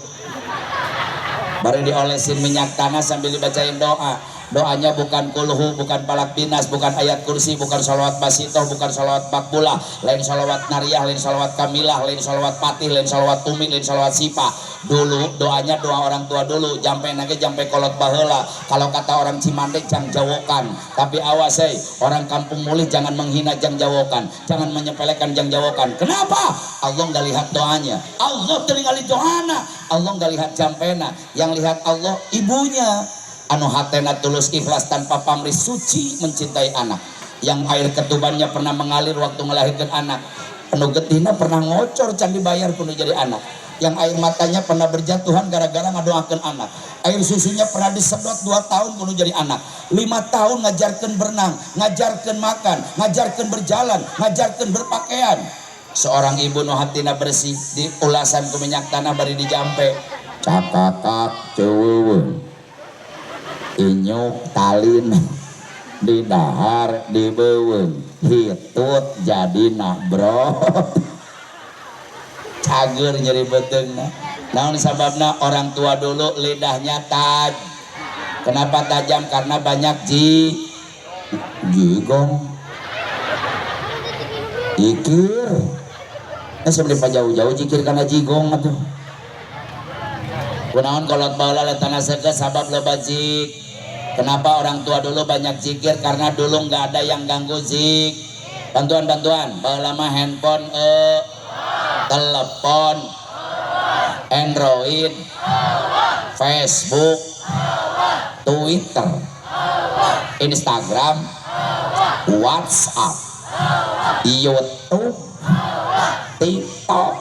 Baru diolesin minyak tanah sambil dibacain doa. Doanya bukan kulhu, bukan palak binas, bukan ayat kursi, bukan sholawat basitoh, bukan sholawat makbulah, lain sholawat nariyah, lain sholawat kamilah, lain sholawat patih, lain sholawat umi, lain sholawat sipa. Dulu doanya doa orang tua dulu, jampe nage jampe kolot baheula. Kalau kata orang Cimande jang jawokan. Tapi awas hei, orang kampung mulih jangan menghina jang jawokan, jangan menyepelekan jang jawokan. Kenapa? Allah nggak lihat doanya, Allah telingali doana, Allah nggak lihat jampena, yang lihat Allah ibunya. Anu hatena tulus ikhlas tanpa pamrih, suci mencintai anak, yang air ketubannya pernah mengalir waktu melahirkan anak, penuh getihna pernah ngocor can dibayar penuh jadi anak, yang air matanya pernah berjatuhan gara-gara ngadoakeun anak, air susunya pernah disedot 2 tahun penuh jadi anak, 5 tahun ngajarkeun berenang, ngajarkeun makan, ngajarkeun berjalan, ngajarkeun berpakaian. Seorang ibu nu hatina bersih di ulasan ku minyak tanah bari dijampe, cakakak ceuweung inyuk talin di dahar di beuweung hitut jadi bro. Cager nyeri beuteungna. Naon sababna? Orang tua dulu lidahnya taj. Kenapa tajam? Karena banyak ji. Jigong jikir, sebelum jauh-jauh jikir karena jigong atuh. Kunaon kolot baheula letana seukeut? Sabab loba zik. Kenapa orang tua dulu banyak zikir? Karena dulu nggak ada yang ganggu zik. Bantuan-bantuan, baheula mah handphone, telepon, Android, Facebook, Twitter, Instagram, WhatsApp, YouTube, TikTok.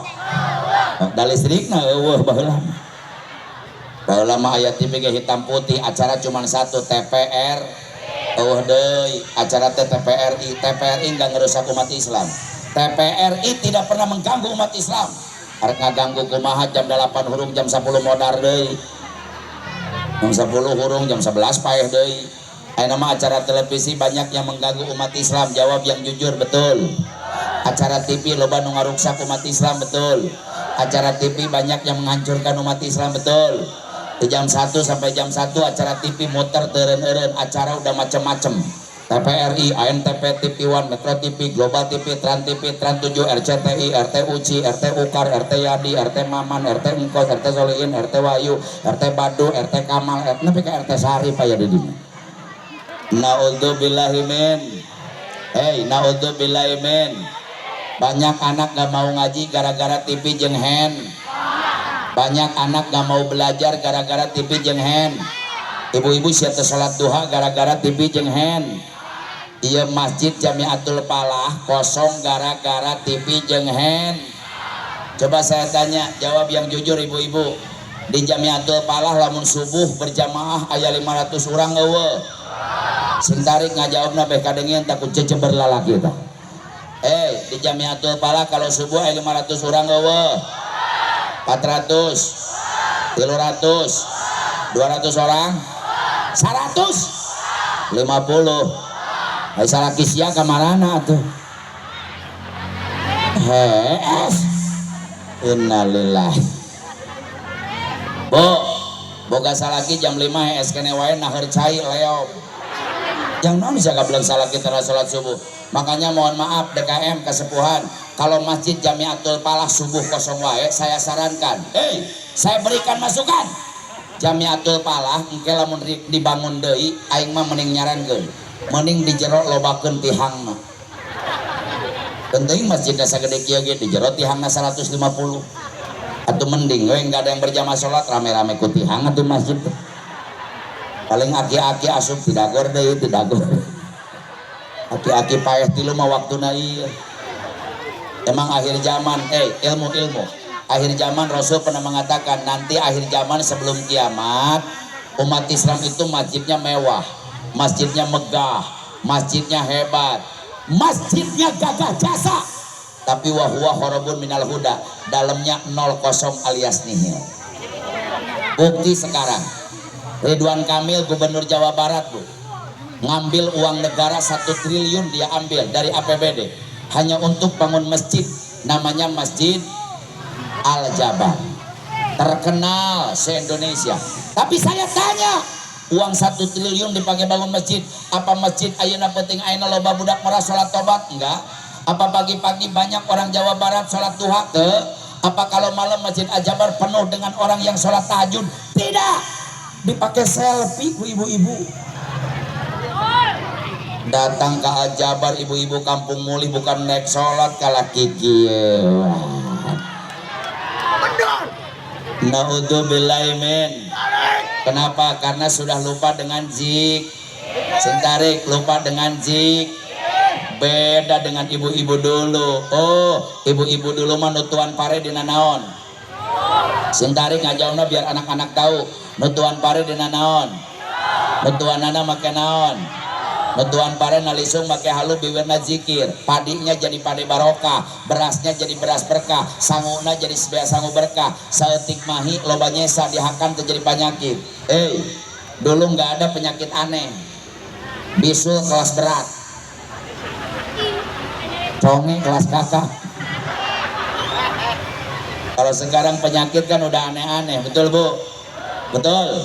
Da listrikna euweuh baheula. Baheula mah aya TV ge hitam putih, acara cuma satu, TPR. Euweuh deui, acara teh TPRI. TPRI enggak ngerusak umat Islam. TPRI tidak pernah mengganggu umat Islam. Arek ngaganggu kumaha, jam 8 hurung, jam 10 modar deui. Jam 10 hurung, jam 11 paeh deui. Ayeuna mah acara televisi banyak yang mengganggu umat Islam. Jawab yang jujur, betul. Acara TV loba nu ngaruksak umat Islam, betul. Acara TV banyak yang menghancurkan umat Islam, betul. Di jam 1 sampai jam 1 acara TV muter teureun-eureun, acara udah macem-macem. TPRI, ANTP, TV One, Metro TV, Global TV, Trans TV, Trans 7, RCTI, RT Uci, RT Ukar, RT Yadi, RT Maman, RT Engkos, RT Solihin, RT Wahyu, RT Badu, RT Kamal, RT nepi ka RT Sari Pak ya di dinya. Naudzubillahi min. Hey, naudzubillahi min. Banyak anak gak mau ngaji gara-gara TV jeung hand. Banyak anak gak mau belajar gara-gara TV jeung hand. Ibu-ibu siap sholat duha gara-gara TV jeung hand. Iya, masjid Jamiatul Falah kosong gara-gara TV jeung hand. Coba saya tanya, jawab yang jujur, ibu-ibu. Di Jamiatul Falah lamun subuh berjamaah aya 500 orang euweuh? Sing tarik ngajawabna beh kadengean, takut ceceber lalaki tah. Eh, di Jamiatul Falah kalau subuh aya 500 orang euweuh? 400, 300, 200 orang, 100, 50. Ai salaki sia kamarana atuh? Hees. Innalillahi. Bu, boga salaki jam 5 hees kene wae, naheur cai leop. Yang naon bisa gablek salaki tara salat subuh. Makanya mohon maaf DKM kesepuhan, kalau masjid Jamiatul Falah subuh kosong wae, saya sarankan, hey, saya berikan masukan. Jamiatul Falah engke lamun dibangun deui, aing mah mending nyarankeun. Mending di jero lobakeun tihangna. Penting masjidnya sagede kieu ge di jero tihangna 150. Atau mending we enggak ada yang berjamaah sholat, rame-rame ku tihang atuh masjid teh. Paling aki-aki asup tidak gor deui, tidak gor. Aki-aki paeh tilu mah waktuna ieu. Emang akhir zaman, ilmu-ilmu. Akhir zaman, Rasul pernah mengatakan nanti akhir zaman sebelum kiamat umat Islam itu masjidnya mewah, masjidnya megah, masjidnya hebat, masjidnya gagah jasa. Tapi wahuwa khorobun minal huda, dalamnya nol kosong alias nihil. Bukti sekarang, Ridwan Kamil gubernur Jawa Barat, Bu, ngambil uang negara 1 triliun, dia ambil dari APBD hanya untuk bangun masjid namanya Masjid Al Jabar, terkenal se-Indonesia. Tapi saya tanya, uang 1 triliun dipakai bangun masjid, apa masjid ayeuna penting, ayeuna loba budak marah sholat tobat? Enggak. Apa pagi-pagi banyak orang Jawa Barat sholat duha ke? Apa kalau malam Masjid Al Jabar penuh dengan orang yang sholat tahajud? Tidak. Dipakai selfie ku ibu-ibu. Datang ke Al Jabar ibu-ibu kampung Muli bukan naik sholat, kalah kiki. Naudzubillahi min. Kenapa? Karena sudah lupa dengan zik. Sing tarik, lupa dengan zik. Beda dengan ibu-ibu dulu. Oh, ibu-ibu dulu mah nutuan pare dina naon? Sing tarik ngajawabna biar anak-anak tahu. Nutuan pare dina naon? Nutuanana make naon? Nutuan pare nalisung make halu, biwirna zikir. Padinya jadi padi barokah, berasnya jadi beras berkah, sanguna jadi sebea sangu berkah. Saeutik mahi loba nyesa, dihakan terjadi penyakit. Eh, dulu nggak ada penyakit aneh. Bisul kelas berat, conge kelas kakak. Kalau sekarang penyakit kan udah aneh-aneh, betul, Bu? Betul.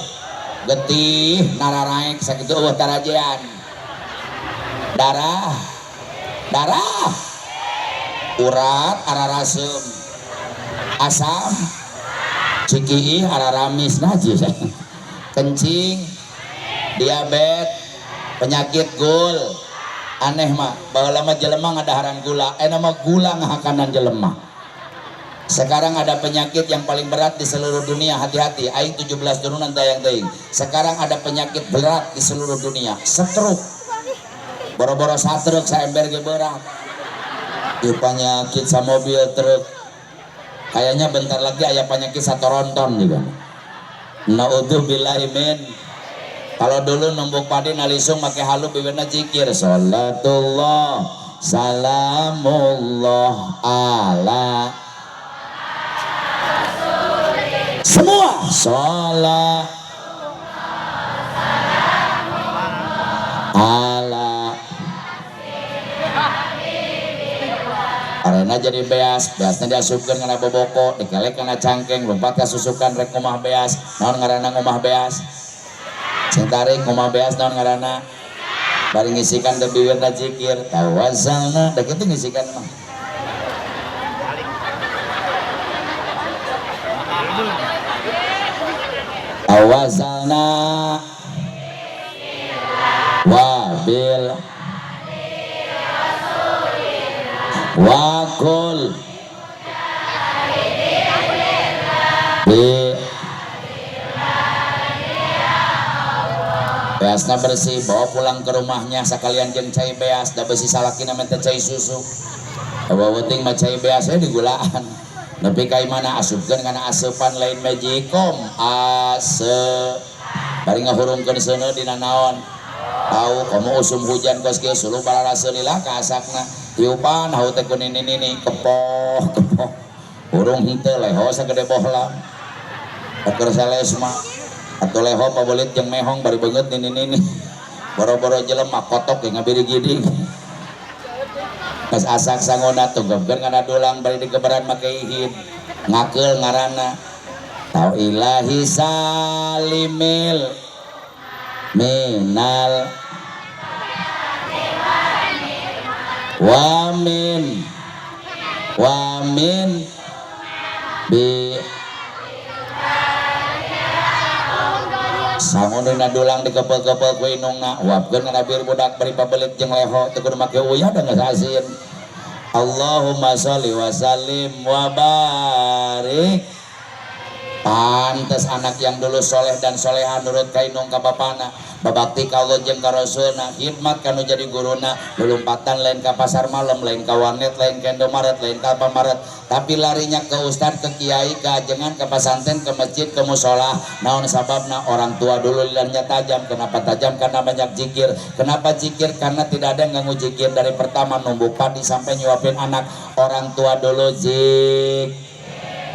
Getih, nararaek, sakitu euweuh tarajean. Darah, darah, urat araraseum, asam, cikiih araramis, najis, kencing, diabetes, penyakit gul. Aneh mah, baheula mah jelema ngadaharan gula, nama gula ngahakanan jelema. Sekarang ada penyakit yang paling berat di seluruh dunia, hati-hati, aing 17 turunan tayang teuing. Sekarang ada penyakit berat di seluruh dunia, stroke. Boro-boro satruk, saember ge berat. Ieu penyakit samobil truk. Kayaknya bentar lagi aya penyakit satoronton juga. Naudzubillahi min. Kalau dulu numbuk padi nalisung make halu, bibirna zikir salatullah salamullah ala semua sholat ala arena jadi beas. Beasna diasupkeun kana boboko, dikelek kana cangkeng, lompat ka susukan rek ngomah beas. Naon ngaranna ngomah beas? Sing tarik ngomah beas, naon ngaranna? Bari ngisikan teh bibirna zikir tawassalna, da kitu ngisikan mah. Tawassalna wabil wakul bi. Beasna bersih, bawa pulang ke rumahnya sekalian jeung cai beas, da besi salakina minta cai susu. Bawa penting mah cai beas we digulaan. Nepi ka imana asupkeun kana aseupan, lain magicom, ase bari ngahurungkeun seuneu dina naon. Tahu kamu usum hujan kos kieu suluh bararasa lila ka asakna. Tiupan hau teh ku nini-nini kepoh kepoh. Hurung henteu leho sagede bohlam. Keur sales mah atuh leho pabelit jeung mehong bari beungeut nini-nini. Boro-boro jelema, kotok ge ngabiri-giding. Geus asak sangona tunggebkeun kana dulang bari digeberan make ihid. Ngakeul ngaranna. Tau ilahi salimil minal wamin wamin bi sangun dina dulang dikepel-kepel ku inungna, huapkeun kana bir budak bari pabelit jeung leho teu kudu make uyah da geus asin. Allahumma sholli wa sallim wa barik. Pantes anak yang dulu soleh dan soleha, nurut ka inung ka bapana, babakti ka Allah jeung ka Rasulna, khidmat kanu jadi guruna, lulumpatan lain ka pasar malam, lain ka warnet, lain ka Indomaret, lain ka Alfamaret, tapi larinya ke ustad, ke kiai, ke ajengan, ke pesantren, ke masjid, ke musola. Naon sababna? Orang tua dulu lidahnya tajam. Kenapa tajam? Karena banyak zikir. Kenapa zikir? Karena tidak ada yang ganggu zikir. Dari pertama numbuk padi sampai nyuapin anak, orang tua dulu zik.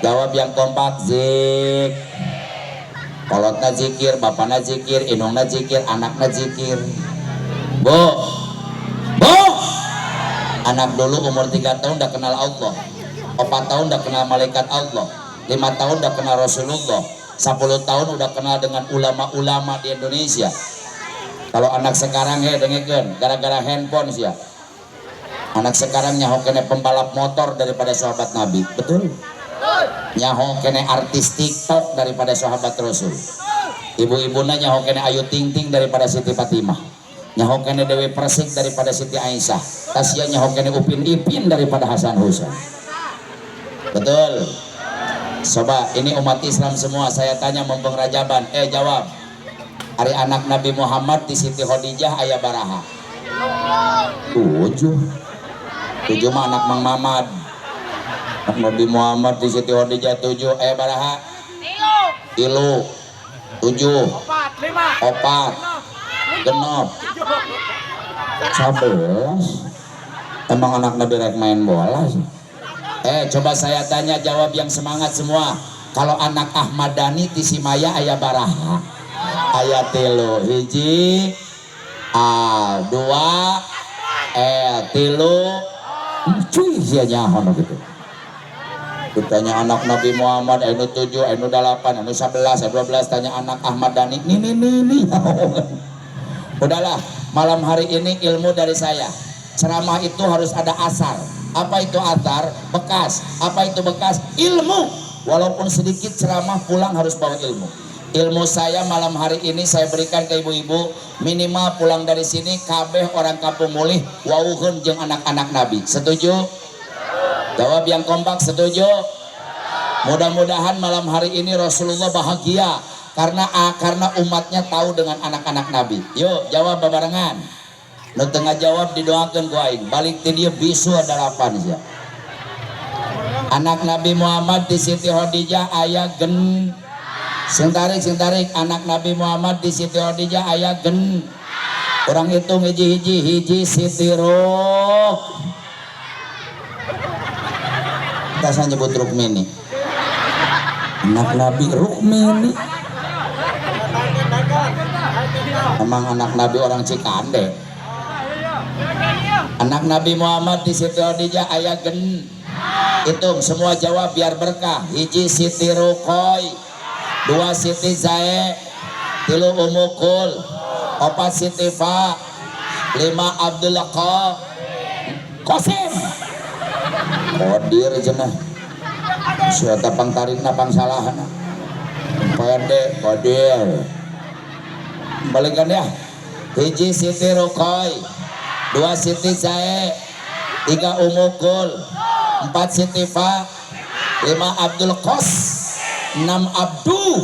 Jawab yang kompak, zik. Kolotna zikir, bapana zikir, inungna zikir, anakna zikir. Bu, bu, anak dulu umur 3 tahun udah kenal Allah, 4 tahun udah kenal malaikat Allah, 5 tahun udah kenal Rasulullah, 10 tahun udah kenal dengan ulama-ulama di Indonesia. Kalau anak sekarang, he, dengekeun, gara-gara handphone sih ya. Anak sekarang nyaho kene pembalap motor daripada sahabat Nabi, betul? Nyaho kene artis TikTok daripada sahabat Rasul. Ibu-ibuna nyaho kene Ayu Ting Ting daripada Siti Fatimah. Nyaho kene Dewi Persik daripada Siti Aisyah. Tasya nyaho kene Upin Ipin daripada Hasan Husain. Betul. Coba ini umat Islam semua saya tanya mumpung Rajaban. Jawab. Ari anak Nabi Muhammad di Siti Khadijah aya baraha? 7. 7 mah anak Mang Mamad. Nabi Muhammad di Siti Khadijah 7, baraha? 3, 7, 4, 6, 11. Emang anak Nabi rek main bola sih. Coba saya tanya, jawab yang semangat semua. Kalau anak Ahmad Dhani ti si Maya aya baraha? Aya 3, 1 A, 2 L, 3. Cuy, sia nyaho gitu. Ditanya anak Nabi Muhammad, anu 7, anu 8, anu 11, anu 12, tanya anak Ahmad Dhani, nih nih nih nih. Udahlah, Malam hari ini ilmu dari saya. Ceramah itu harus ada asar. Apa itu asar? Bekas. Apa itu bekas? Ilmu. Walaupun sedikit ceramah, pulang harus bawa ilmu. Ilmu saya malam hari ini saya berikan ke ibu-ibu, minimal pulang dari sini kabeh orang Kampung Mulih wawuheun jeung anak-anak Nabi. Setuju? Jawab yang kompak, setuju? Mudah-mudahan malam hari ini Rasulullah bahagia karena umatnya tahu dengan anak-anak Nabi. Yuk, jawab babarengan. Nu tengah jawab didoakan ku aing. Balik ti dieu bisu dalapan sia. Anak Nabi Muhammad di Siti Khadijah aya gen. Sing tarik, sing tarik. Anak Nabi Muhammad di Siti Khadijah aya gen. Urang hitung hiji-hiji. Hiji Siti Ruk. Kita nyebut Rukmini. Anak Nabi Rukmini. Emang anak Nabi orang Cikande. Anak Nabi Muhammad di Siti Khadijah aya gen. Hitung semua, jawab biar berkah. Hiji Siti Rukoy, dua Siti Zae, tilu Umukul, opat Siti Fa, lima Abdullah Qasim. Kodir cenah. Siapa pang tarikna pang salahna. Pede Kodir. Balikan ya. Hiji Siti Rukoy, dua Siti Zae, tiga Umukul, empat Siti Fa, lima Abdul Qos, enam Abdu.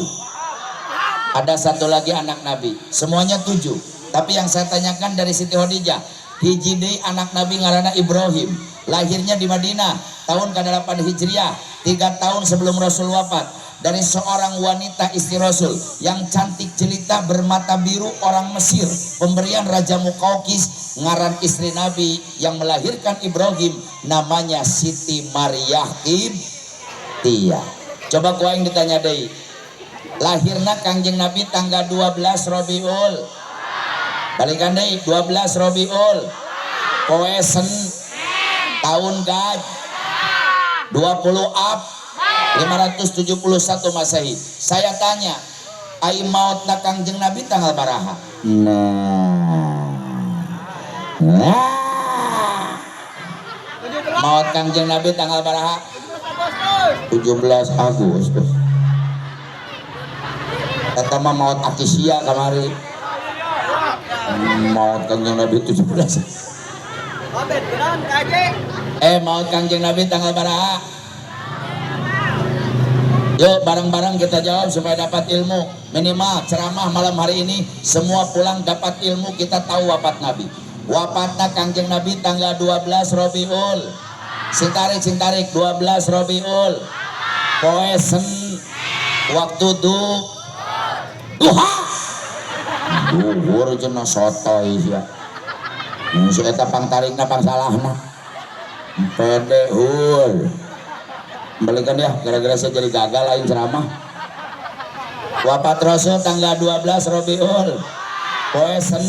Ada satu lagi anak Nabi. Semuanya 7. Tapi yang saya tanyakan dari Siti Khadijah, hiji deui anak Nabi ngaranna Ibrahim. Lahirnya di Madinah tahun ke-8 Hijriah, 3 tahun sebelum Rasul wafat. Dari seorang wanita istri Rasul yang cantik jelita bermata biru, orang Mesir, pemberian Raja Mukaukis. Ngaran istri Nabi yang melahirkan Ibrahim namanya Siti Maryah Qibtiyah. Coba ku aing ditanya deui, lahirna Kangjeng Nabi tanggal 12 Rabiul. Balikan deui, 12 Rabiul poe Sen, tahun gaj 20 Ab 571 Masehi. Saya tanya, ai mautna Kangjeng Nabi tanggal baraha? Nah. Maut Kangjeng Nabi tanggal baraha? 17 Agustus. Eta mah maut Akisia kamari. Maut Kangjeng Nabi 17. Maut Kangjeng Nabi tanggal baraha? Yuk bareng-bareng kita jawab supaya dapat ilmu. Minimal ceramah malam hari ini semua pulang dapat ilmu, kita tahu wafat Nabi. Wafatna Kangjeng Nabi tanggal 12 Rabiul. Sing tarik, sing tarik, 12 Rabiul. Poe Sen, waktu duha. Duhur cenah, sotoy sia. Si eta pang tarikna pang salahna. Pede hul. Balikan ya, gara-gara saya jadi gagal lain ceramah. Wafat Rasul tanggal 12 Rabiul. Poe Sen,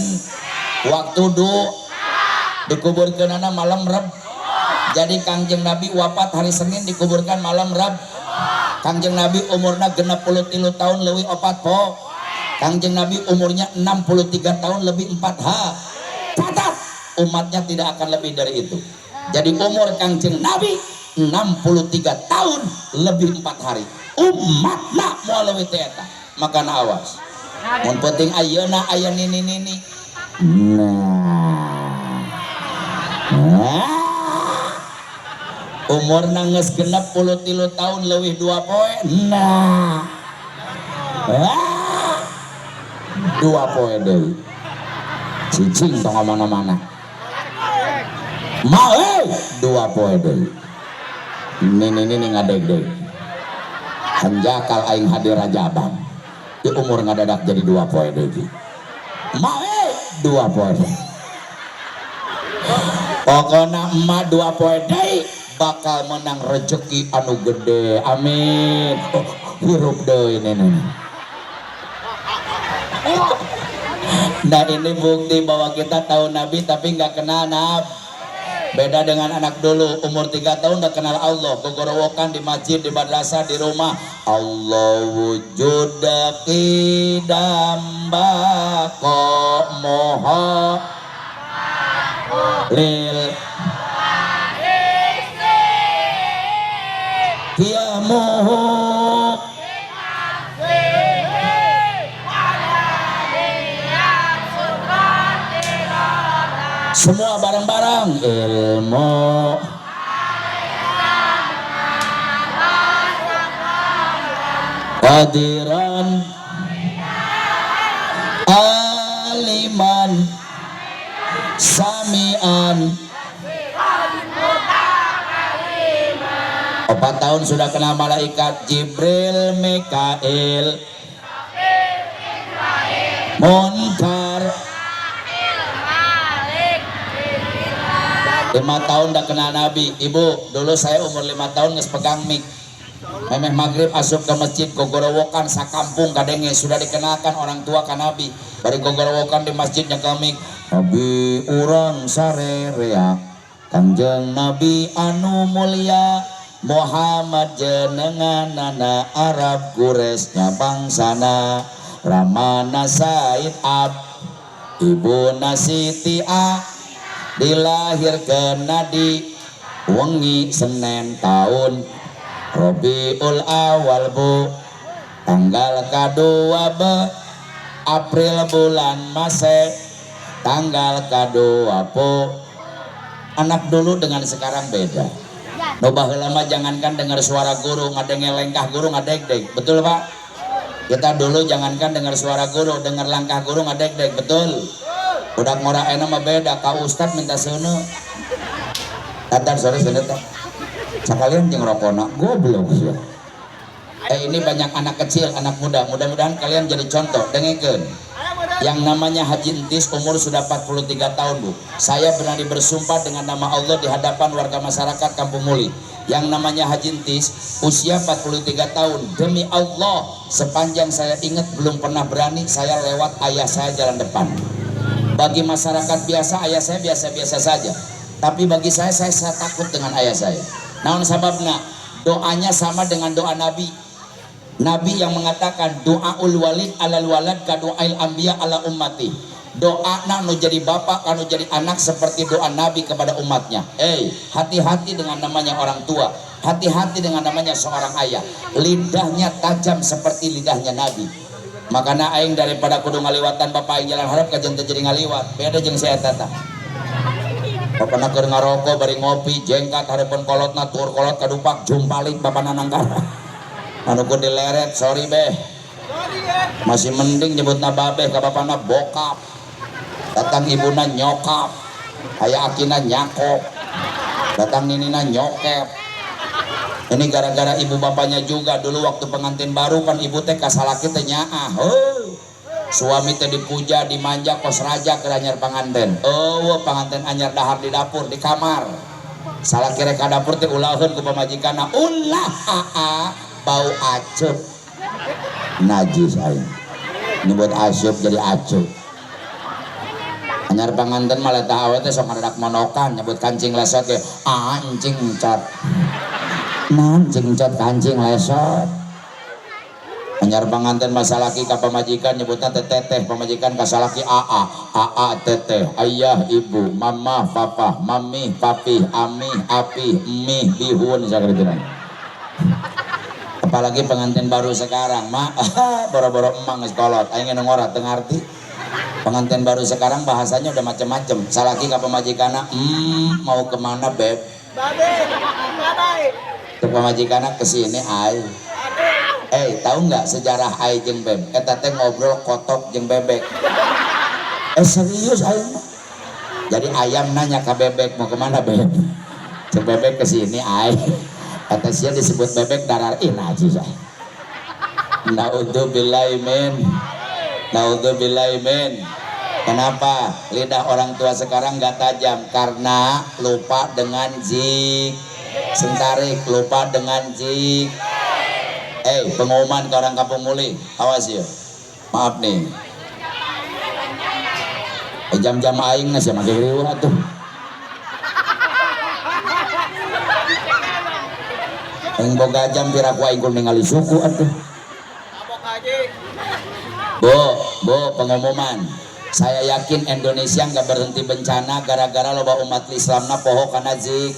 waktu dikuburkeun malam Rab. Jadi Kangjeng Nabi wafat hari Senin, dikuburkan malam Rab. Kangjeng Nabi umurna 63 tahun leuwih 4 po. Kangjeng Nabi umurnya 63 tahun lebih 4 H. Catat, umatnya tidak akan lebih dari itu. Jadi umur Kangjeng Nabi 63 tahun lebih 4 hari. Umatna moal leuwih ti eta. Makana awas. Mun penting ayeuna aya nini nini. Nah. Nah. Umurna geus 63 tahun leuwih 2 poe. Nah. Ah. 2 poe deui. Cicing tong mana-mana. Mau 2 poe deui. Nini nini ngadeg-deg. Hanjakal aing hadir rajaban. Di umur ngadadak jadi 2 poe deui. Mau 2 poe deui. Pokona emak 2 poe deui bakal menang rezeki anu gede. Amin. Oh, hirup deui nenek. Nah ini bukti bahwa kita tahu Nabi tapi nggak kenal Nabi. Beda dengan anak dulu, umur 3 tahun udah kenal Allah, gogorowokan di masjid, di madrasah, di rumah. Allah wujud qidam bako. moho lil qiyamuhu semua bareng-bareng ilmu qadiran aliman samian. 4 tahun sudah kenal malaikat Jibril, Mikail, Munkar. 5 tahun udah kenal Nabi. Ibu, dulu saya umur 5 tahun nges pegang mic. Memeh maghrib asup ke masjid gogorowokan sakampung kadenge sudah dikenalkan orang tua ka Nabi. Bari gogorowokan di masjidnya ke mic. Nabi urang sarerea, Kangjeng Nabi anu mulia, Muhammad jenenganana Arab Quraisy bangsana, Ramana Said Ab, Ibuna Siti A, dilahirkeun di wengi Senin tahun Robiul Awal bu, tanggal kadua be, April bulan Mase, tanggal kadua po. Anak dulu dengan sekarang beda. Nu baheula mah jangankan dengar suara guru, ngadenge lengkah guru ngadegdeg. Betul Pak? Kita dulu jangankan dengar suara guru, dengar langkah guru ngadegdeg, betul? Budak ngora enak mah beda, ka ustad minta seuneu. Tatar sore seuneu teh. Sakalian jeung rokona, goblok sih. Ini banyak anak kecil, anak muda. Mudah-mudahan kalian jadi contoh. Dengekeun. Yang namanya Haji Entis umur sudah 43 tahun, Bu. Saya berani bersumpah dengan nama Allah di hadapan warga masyarakat Kampung Muli. Yang namanya Haji Entis usia 43 tahun. Demi Allah, sepanjang saya ingat belum pernah berani saya lewat ayah saya jalan depan. Bagi masyarakat biasa, ayah saya biasa-biasa saja. Tapi bagi saya takut dengan ayah saya. Naon sababna? Doanya sama dengan doa Nabi. Nabi yang mengatakan doaul walid alal walad ka doail anbiya ala ummati. Doa nu jadi bapak kanu jadi anak seperti doa Nabi kepada umatnya. Hati-hati dengan namanya orang tua, hati-hati dengan namanya seorang ayah. Lidahnya tajam seperti lidahnya Nabi. Makanya aing daripada kudu ngaliwatan bapak aing jalan harap kajen teu jadi ngaliwat. Beda jeung si eta tah. Bapana keur ngarokok bari ngopi jengkat hareupeun kolotna tur kolot kadupak jumpalik bapana nangkara. Anu ku dileret, sorry beh. Masih mending nyebutna babeh ka bapana bokap. Datang ibuna nyokap. Aya akina nyakop. Datang ninina nyokep. Ini gara-gara ibu bapaknya juga dulu waktu pengantin baru kan ibu teh kasalaki teh nyaah. Oh. Suami teh dipuja, dimanja kos raja keur anyar panganten. Oh, panganten anyar dahar di dapur, di kamar. Salaki rek ka dapur teh ulaheun ku pamajikanna. Ulah aa bau acep. Najis aing. Nyebut asup jadi acep. Anyar panganten malah tah awe teh sok ngadadak monokan nyebut kancing lesot ge anjing encot. Naon cing encot kancing lesot. Anyar panganten masalaki ka pamajikan nyebutna teh teteh, pamajikan ka salaki aa, aa teteh, ayah ibu, mama papa, mami papi, ami api, mie bihun sakitu. Apalagi pengantin baru sekarang, mak boro-boro emang geus kolot, aing nu ngora teu ngarti. Pengantin baru sekarang bahasanya udah macem-macem. Salaki ka pamajikanna, mau kemana beb? Babe. Ke pamajikanna kesini ai. Tahu nggak sejarah ai jeung beb? Eta teh ngobrol kotok jeung bebek. Serius aing mah. Jadi ayam nanya ke bebek, mau kemana beb? Cek bebek kesini ai. Kata sia disebut bebek darar ih najis ai. Naudzubillahi min. Naudzubillahi min. Kenapa lidah orang tua sekarang nggak tajam? Karena lupa dengan zik. Sentarik lupa dengan zik. Pengumuman ke orang Kampung Muli, awas ya. Maaf nih. Jam-jam aing na sia make riweuh atuh. Aing boga jam pira ku aing kudu ningali suku atuh. Bu, pengumuman. Saya yakin Indonesia nggak berhenti bencana gara-gara loba umat Islamna poho kana zikir.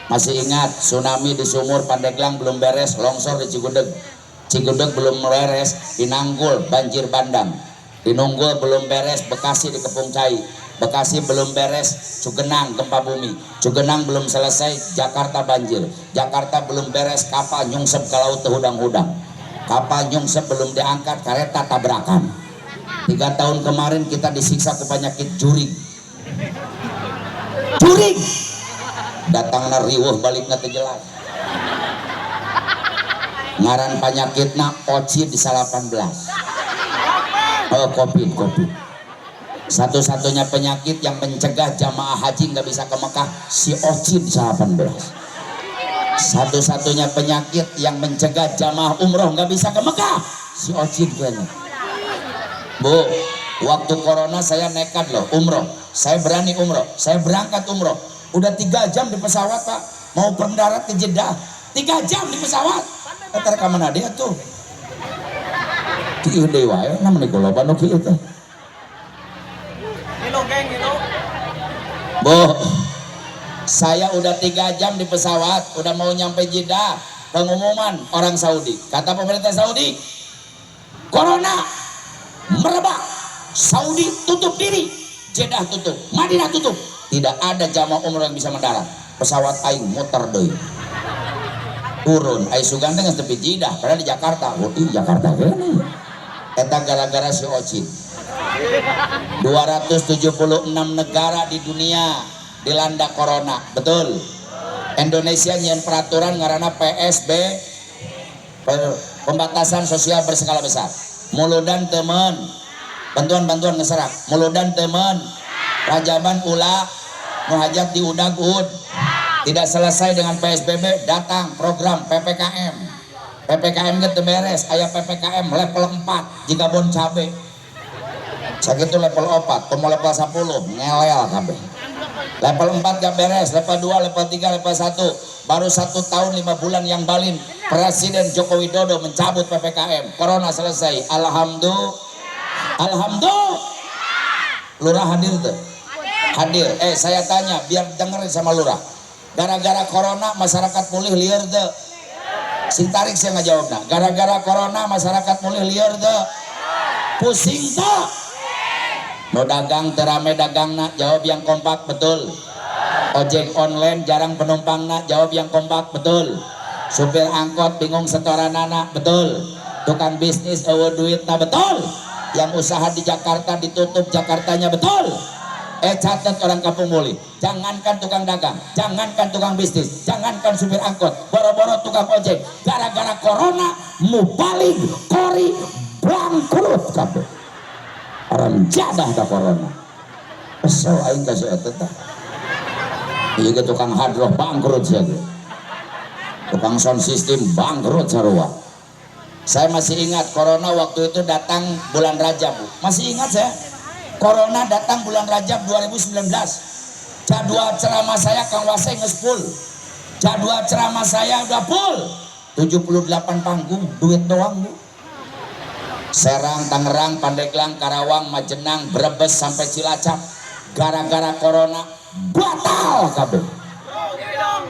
Masih ingat tsunami di Sumur Pandeglang belum beres, longsor di Cigudeg. Cigudeg belum beres, di Nanggul banjir bandang. Di Nunggul belum beres, Bekasi dikepung cai. Bekasi belum beres, Cugenang gempa bumi. Cugenang belum selesai, Jakarta banjir. Jakarta belum beres, kapal nyungsep ke laut hudang-hudang. Kapal nyungsep belum diangkat, kereta tabrakan. 3 tahun kemarin kita disiksa ke penyakit jurig. Jurig! Datangna riweuh, balikna teu jelas. Ngaran penyakitna Ocid di 18. Oh, Covid, Covid. Satu-satunya penyakit yang mencegah jamaah haji nggak bisa ke Mekah, si Ocid 18. Satu-satunya penyakit yang mencegah jamaah umroh nggak bisa ke Mekah, si Ocid kayaknya. Bu, waktu corona saya nekat loh umroh. Saya berani umroh, saya berangkat umroh. Udah 3 jam di pesawat, Pak, mau mendarat ke Jeddah. 3 jam di pesawat. Kata rekaman dia tuh. Kieu deui wae, namanya loba nu kieu teh. Ngilu, geng, ngilu. Bu, saya udah 3 jam di pesawat, udah mau nyampe Jeddah, pengumuman orang Saudi. Kata pemerintah Saudi, corona merebak, Saudi tutup diri, Jeddah tutup, Madinah tutup. Tidak ada jamaah umroh yang bisa mendarat. Pesawat aing muter deui. Turun, aing sugan teh geus tepi Jeddah, padahal di Jakarta. Oh, di Jakarta kene. Eta gara-gara si Ocid. 276 negara di dunia dilanda corona, betul? Indonesia nyieun peraturan ngaranna PSB, pembatasan sosial berskala besar. Muludan temen, bantuan-bantuan ngeserak. Muludan temen, rajaban ulah, nu hajat di udag ud. Tidak selesai dengan PSBB, datang program PPKM. PPKM ge teu beres, aya PPKM level 4 jiga bon cabe. Sakitu level 4, komo level 10, ngelel kabeh. Level 4 gak beres, level 2, level 3, level 1. Baru 1 tahun 5 bulan yang balin, Presiden Joko Widodo mencabut PPKM. Corona selesai. Alhamdulillah. Alhamdulillah. Lurah hadir tuh? Hadir. Eh, saya tanya biar dengerin sama lurah. Gara-gara corona masyarakat mulih lieur tuh? Sing tarik saya nggak jawab nah. Gara-gara corona masyarakat mulih lieur tuh? Pusing tuh? Nu dagang teu rame dagangna, jawab yang kompak, betul. Ojek online jarang penumpangna, jawab yang kompak, betul. Supir angkot bingung setoranana, betul. Tukang bisnis euweuh duitna, betul. Yang usaha di Jakarta ditutup Jakartanya, betul. Eh, catat orang Kampung Muli, jangankan tukang dagang, jangankan tukang bisnis, jangankan supir angkot, boro-boro tukang ojek, gara-gara corona mubalig, qori bangkrut kabeh. Orang jadah da corona. Kesel aing ka si eta tah. Ieu ge tukang hadroh bangkrut sia ge. Tukang sound system bangkrut sarua. Saya masih ingat corona waktu itu datang bulan Rajab, Bu. Masih ingat saya. Corona datang bulan Rajab 2019. Jadwal ceramah saya, Kang Wase, geus full. Jadwal ceramah saya udah full. 78 panggung, duit doang, Bu. Serang, Tangerang, Pandeglang, Karawang, Majenang, Brebes sampai Cilacap. Gara-gara corona batal kabeh.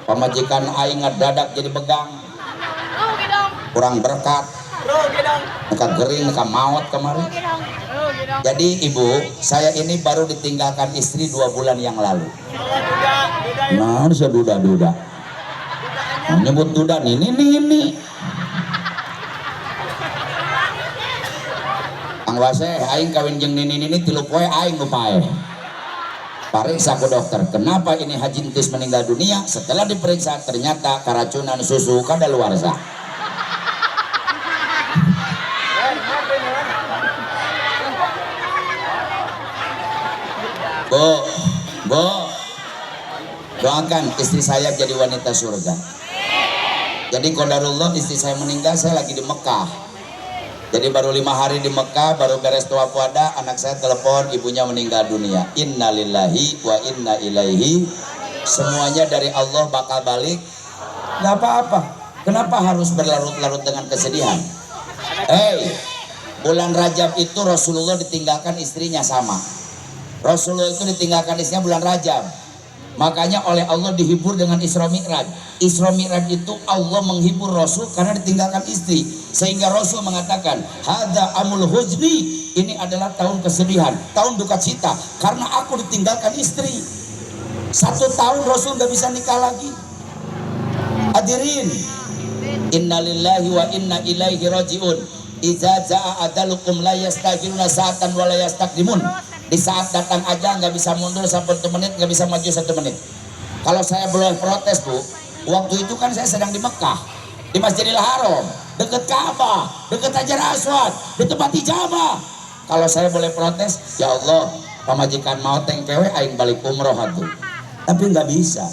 Pamajikan aing ngadadak jadi begang. Kurang berkat, Rugi dong. Muka gering, muka maut kemarin. Jadi ibu, saya ini baru ditinggalkan istri 2 bulan yang lalu. Duda, duda ya. Nah, saya duda-duda. Nyebut duda nih, ini, ini. Kang Wase, aing kawin jeung nini nini 3 poe aing nu paeh. Pariksa ku dokter, kenapa ini Haji Entis meninggal dunia? Setelah diperiksa ternyata keracunan susu kadaluarsa. Eh, ngopi nih. Bu, Bu, doakan istri saya jadi wanita surga. Jadi qadarullah istri saya meninggal, saya lagi di Mekah. Jadi baru 5 hari di Mekah, baru beres tawaf wada, anak saya telepon ibunya meninggal dunia. Innalillahi wa inna ilaihi. Semuanya dari Allah, bakal balik. Gak apa-apa. Kenapa harus berlarut-larut dengan kesedihan? Hey, Bulan Rajab itu Rasulullah ditinggalkan istrinya sama. Rasulullah itu ditinggalkan istrinya bulan Rajab. Makanya oleh Allah dihibur dengan Isra Mi'raj. Isra Mi'raj itu Allah menghibur Rasul karena ditinggalkan istri. Sehingga Rasul mengatakan, "Hadza amul huzni." Ini adalah tahun kesedihan, tahun duka cita karena aku ditinggalkan istri. Satu tahun Rasul nggak bisa nikah lagi. Hadirin, innalillahi wa inna ilaihi rajiun. Iza jaa ajalukum la yastakhiruna sa'atan wa la yastaqdimun. Di saat datang aja nggak bisa mundur satu menit, nggak bisa maju satu menit. Kalau saya boleh protes, Bu, waktu itu kan saya sedang di Mekah, di Masjidil Haram, dekat Ka'bah, dekat Hajar Aswad, di tempat ijabah. Kalau saya boleh protes, ya Allah, pamajikan maot engke we aing balik umroh atuh. Tapi nggak bisa,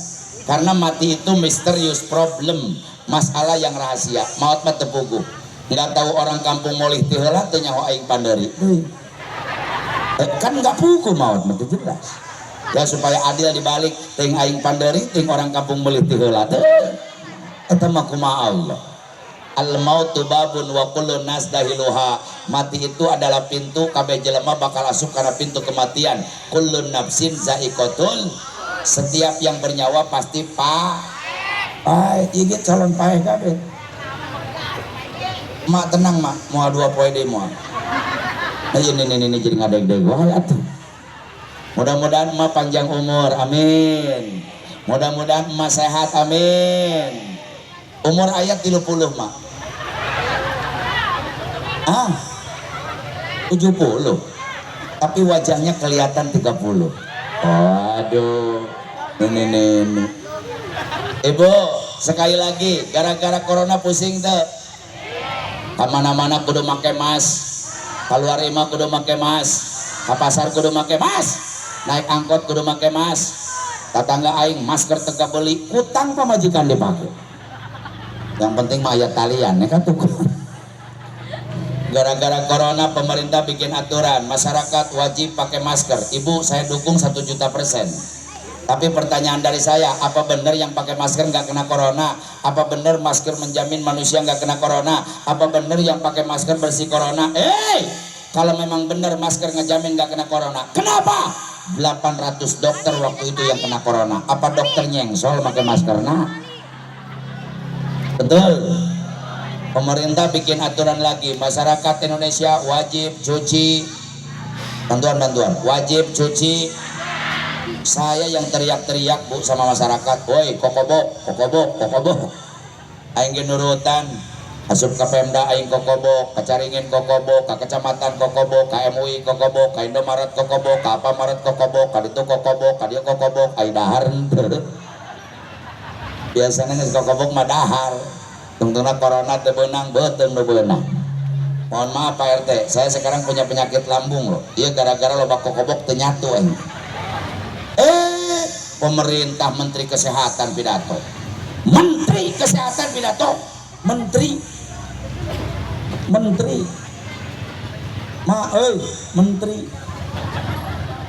karena mati itu misterius problem, masalah yang rahasia. Maot mah teu puguh. Nggak tahu orang kampung molih ti heula teu nyaho aing panderi. Kan nggak puguh, maot mah teu jelas. Ya, supaya adil dibalik, ting aing panderi, ting orang kampung molih ti heula teu. Eta mah kumaha Allah. Al mautu babun wa kullu nas dahiluha. Mati itu adalah pintu, kabeh jelema bakal asup karena pintu kematian. Kullu nafsin zaiqatul, setiap yang bernyawa pasti paeh. Ieu ge calon paeh kabeh. Mak, tenang, Mak, moal 2 poe deui moal. Nah, ini jadi ngadeg-deg wae atuh. Mudah-mudahan emak panjang umur, amin. Mudah-mudahan emak sehat, amin. Umur ayat 30, Mak. Ah, 70. Tapi wajahnya kelihatan 30. Waduh, ini. Ibu, sekali lagi, gara-gara corona pusing tuh. Kemana-mana kudu make mas. Keluar imah kudu make mas. Ke pasar kudu make mas. Naik angkot kudu make mas. Tetangga aing masker teu kabeli, kutang pamajikan dipakai. Yang penting mah aya talian, ya kan tuh. Gara-gara corona pemerintah bikin aturan, masyarakat wajib pakai masker. Ibu, saya dukung 1 juta persen. Tapi pertanyaan dari saya, apa benar yang pakai masker nggak kena corona? Apa benar masker menjamin manusia nggak kena corona? Apa benar yang pakai masker bersih corona? Kalau memang benar masker ngejamin nggak kena corona, kenapa 800 dokter waktu itu yang kena corona? Apa dokter nyengsol pakai masker? Nah, betul. Pemerintah bikin aturan lagi, masyarakat Indonesia wajib cuci, bantuan-bantuan, wajib cuci. Saya yang teriak-teriak, Bu, sama masyarakat, woi, kokobok, kokobok, kokobok. Aing ge nurutan, asup ke Pemda aing kokobok, ke Caringin kokobok, ke kecamatan kokobok, ke MUI kokobok, ke Indomaret kokobok, ke apa Maret kokobok, ke itu kokobok, ke dia kokobok, aing dahar henteu. Biasanya geus kokobok mah dahar. Tungtungna corona teu beunang, beuteung nu beunang. Mohon maaf, Pak RT, saya sekarang punya penyakit lambung loh. Iya, gara-gara loba kokobok teu nyatu aing. Pemerintah, Menteri Kesehatan pidato. Menteri Kesehatan pidato. Menteri. Menteri. Ma, euy, menteri.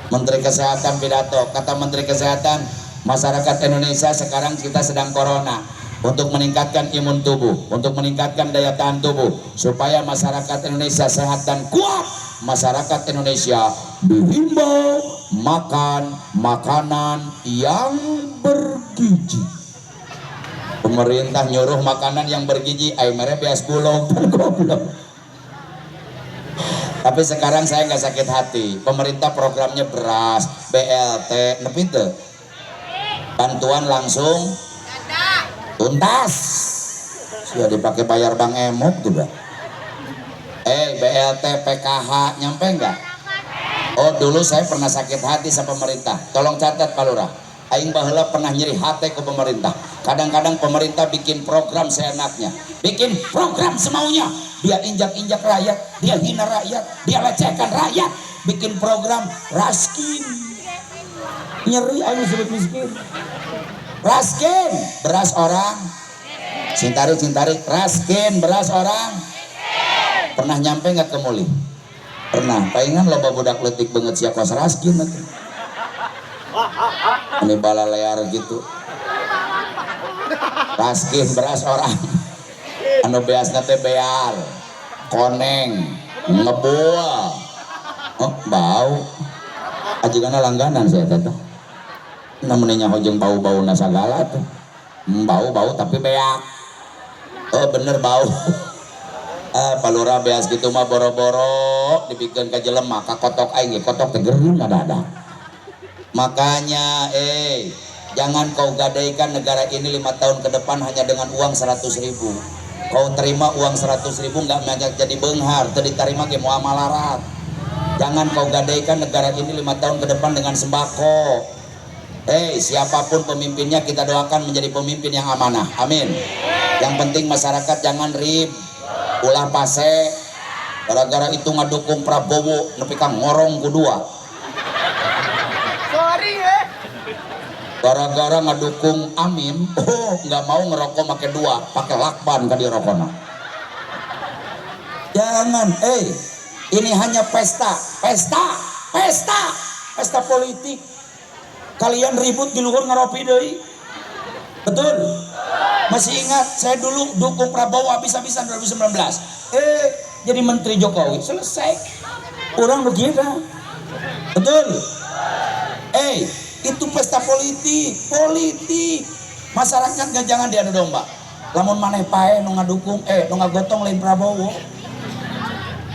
Menteri Kesehatan pidato. Kata Menteri Kesehatan, masyarakat Indonesia sekarang kita sedang corona. Untuk meningkatkan imun tubuh, untuk meningkatkan daya tahan tubuh, supaya masyarakat Indonesia sehat dan kuat, masyarakat Indonesia dihimbau makan makanan yang bergizi. Pemerintah nyuruh makanan yang bergizi, aing mere beas bulog, goblok. Tapi sekarang saya nggak sakit hati. Pemerintah programnya beras, BLT, nepi teu? Bantuan langsung tuntas. Sudah dipakai bayar Bank Emok juga. BLT, PKH nyampe nggak? Oh, dulu saya pernah sakit hati sama pemerintah. Tolong catat, Pak Lurah. Aing baheula pernah nyeri hati ke pemerintah. Kadang-kadang pemerintah bikin program seenaknya, bikin program semaunya. Dia injak-injak rakyat, dia hina rakyat, dia lecehkan rakyat, bikin program raskin. Nyeri aing disebut miskin. Raskin, beras orang. Sing tarik, sing tarik, raskin, beras orang. Pernah nyampe nggak ke Muli? Pernah. Palingan loba budak leutik banget sia kos raskin atuh. Ini bala lear gitu. Raskin beras orang. Anu beasna teh bear, koneng. Ngeboa. Oh, bau. Ajigana langganan saya teh. Namanya hojeng bau-bau nasagala tuh. Bau-bau tapi beak. Oh bener bau. Ah, palura beas gitu mah boro-boro dibikeun ka jelema ka kotok aing ge kotok teh gering ada-ada. Makanya jangan kau gadaikan negara ini 5 tahun ke depan hanya dengan uang 100.000. Kau terima uang 100.000 nggak banyak jadi benghar, teu diterima ge moal malarat. Jangan kau gadaikan negara ini 5 tahun ke depan dengan sembako. Siapapun pemimpinnya kita doakan menjadi pemimpin yang amanah. Amin. Yang penting masyarakat jangan rib, ulah pase. Gara-gara itu ngadukung Prabowo nepi ka ngorong ku dua. Sorry eh. Gara-gara ngadukung Amin, oh nggak mau ngerokok pakai dua, pakai lakban ka dirokona. Jangan, ini hanya pesta, pesta, pesta, pesta politik. Kalian ribut di luhur ngaropi deui. Betul? Masih ingat saya dulu dukung Prabowo habis-habisan 2019. Jadi Menteri Jokowi selesai. Orang begitu. Betul? Itu pesta politik, politik. Masyarakat gak jangan diadu domba. Lamun maneh paeh nu ngadukung, nu ngagotong lain Prabowo.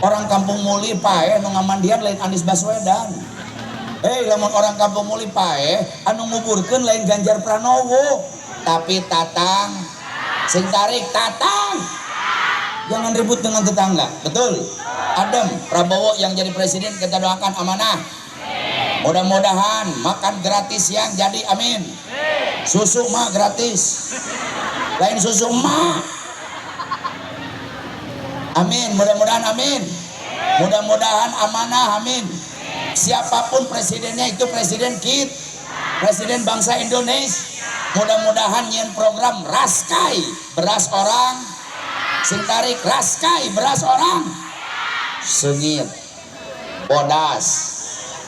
Orang kampung Muli paeh nu ngamandian lain Anies Baswedan. Lamun orang kampung Muli paeh anu nguburkeun lain Ganjar Pranowo, tapi Tatang. Sing tarik Tatang. Jangan ribut dengan tetangga, betul? Adem, Prabowo yang jadi presiden kita doakan amanah. Mudah-mudahan makan gratis siang jadi, amin. Susu mah gratis. Lain susu mah. Amin, mudah-mudahan amin. Mudah-mudahan amanah, amin. Siapapun presidennya itu presiden kita, presiden bangsa Indonesia. Mudah-mudahan nyian program Raskai beras orang, sing tarik Raskai beras orang. Sengit, bodas,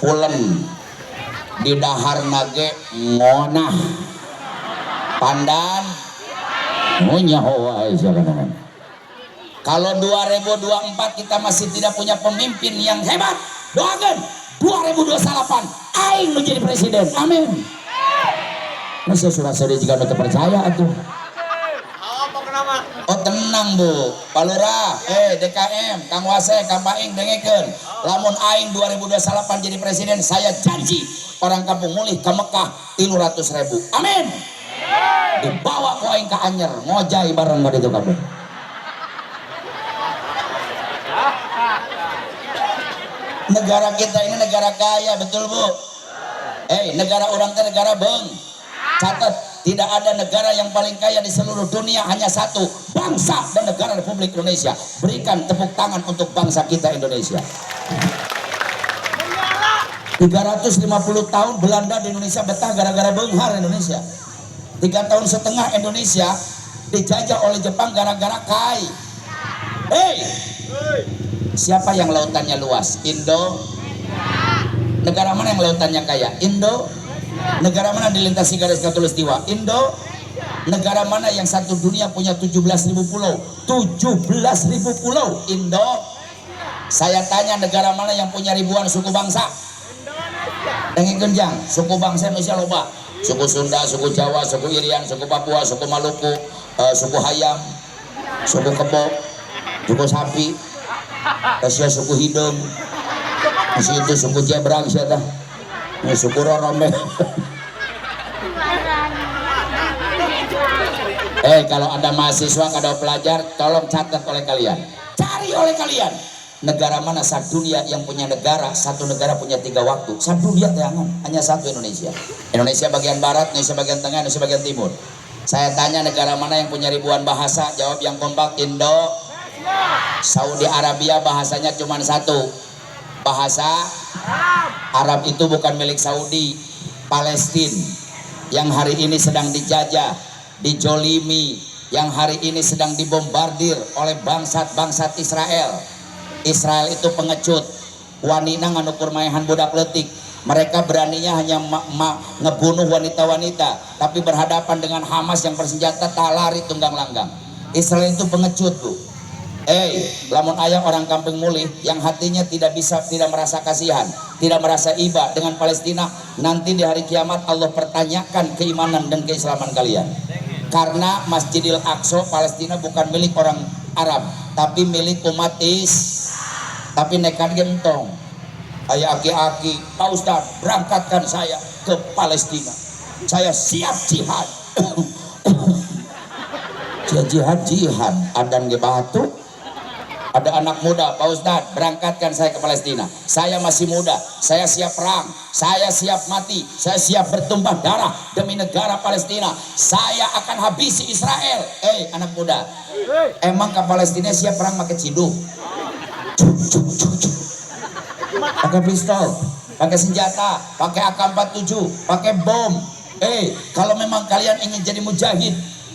pulen, di dahar nage ngonah, pandan, nyaho wae sia kana. Kalau 2024 kita masih tidak punya pemimpin yang hebat, doakan 2028 aing nu jadi presiden. Amin. Masa surat saya jika nu teu percaya atuh. Apa kenapa? Oh tenang Bu, Pak Lurah, DKM, Kang Wase, Kang Paing dengekeun. Lamun aing 2028 jadi presiden, saya janji orang kampung Mulih ke Mekah 300.000. Amin. Dibawa ku aing ke Anyer, ngojay bareng ka ditu kabeh. Negara kita ini negara kaya, betul Bu? Negara orang teh negara beung. Catat, tidak ada negara yang paling kaya di seluruh dunia, hanya satu, bangsa dan negara Republik Indonesia. Berikan tepuk tangan untuk bangsa kita Indonesia. 350 tahun Belanda di Indonesia betah gara-gara beunghar Indonesia. 3 tahun setengah Indonesia dijajah oleh Jepang gara-gara kai. Hei, siapa yang lautannya luas? Indo. Negara mana yang lautannya kaya? Indo. Negara mana dilintasi garis khatulistiwa? Indo. Negara mana yang satu dunia punya 17.000 pulau? 17.000 pulau. Indo. Saya tanya negara mana yang punya ribuan suku bangsa? Dengekeun genjang, suku bangsa Indonesia loba. Suku Sunda, suku Jawa, suku Irian, suku Papua, suku Maluku, suku Hayam, suku Kebo, suku Sapi, Asia suku Hidung, masih itu suku Jebrang siapa? Ini suku Rorombe. Kalau ada mahasiswa, kalau pelajar, tolong catat oleh kalian. Cari oleh kalian. Negara mana satu dunia yang punya negara, satu negara punya 3 waktu. Satu dunia jangan, hanya satu Indonesia. Indonesia bagian barat, Indonesia bagian tengah, Indonesia bagian timur. Saya tanya negara mana yang punya ribuan bahasa, jawab yang kompak, Indo. Saudi Arabia bahasanya cuma satu. Bahasa Arab itu bukan milik Saudi, Palestina yang hari ini sedang dijajah, dijolimi, yang hari ini sedang dibombardir oleh bangsat-bangsat Israel. Israel itu pengecut, wanina nganukur maehan budak leutik. Mereka beraninya hanya ngebunuh wanita-wanita, tapi berhadapan dengan Hamas yang bersenjata tak lari tunggang langgang. Israel itu pengecut, Bu. Lamun aya orang Kampung Mulih yang hatinya tidak bisa, tidak merasa kasihan, tidak merasa iba dengan Palestina, nanti di hari kiamat Allah pertanyakan keimanan dan keislaman kalian. Karena Masjidil Aqsa Palestina bukan milik orang Arab, tapi milik umat Is. Tapi nekat gentong. Aya aki-aki, "Pak Ustad, berangkatkan saya ke Palestina. Saya siap jihad." Jihad, jihad, jihad. Adan ge batu. Ada anak muda, "Pak Ustadz, berangkatkan saya ke Palestina. Saya masih muda, saya siap perang, saya siap mati, saya siap bertumpah darah demi negara Palestina. Saya akan habisi Israel." Eh, anak muda, emang ke Palestina siap perang pakai ciduk? Cuk, cuk, cuk, cuk. Pakai pistol, pakai senjata, pakai AK-47, pakai bom. Eh, kalau memang kalian ingin jadi mujahid,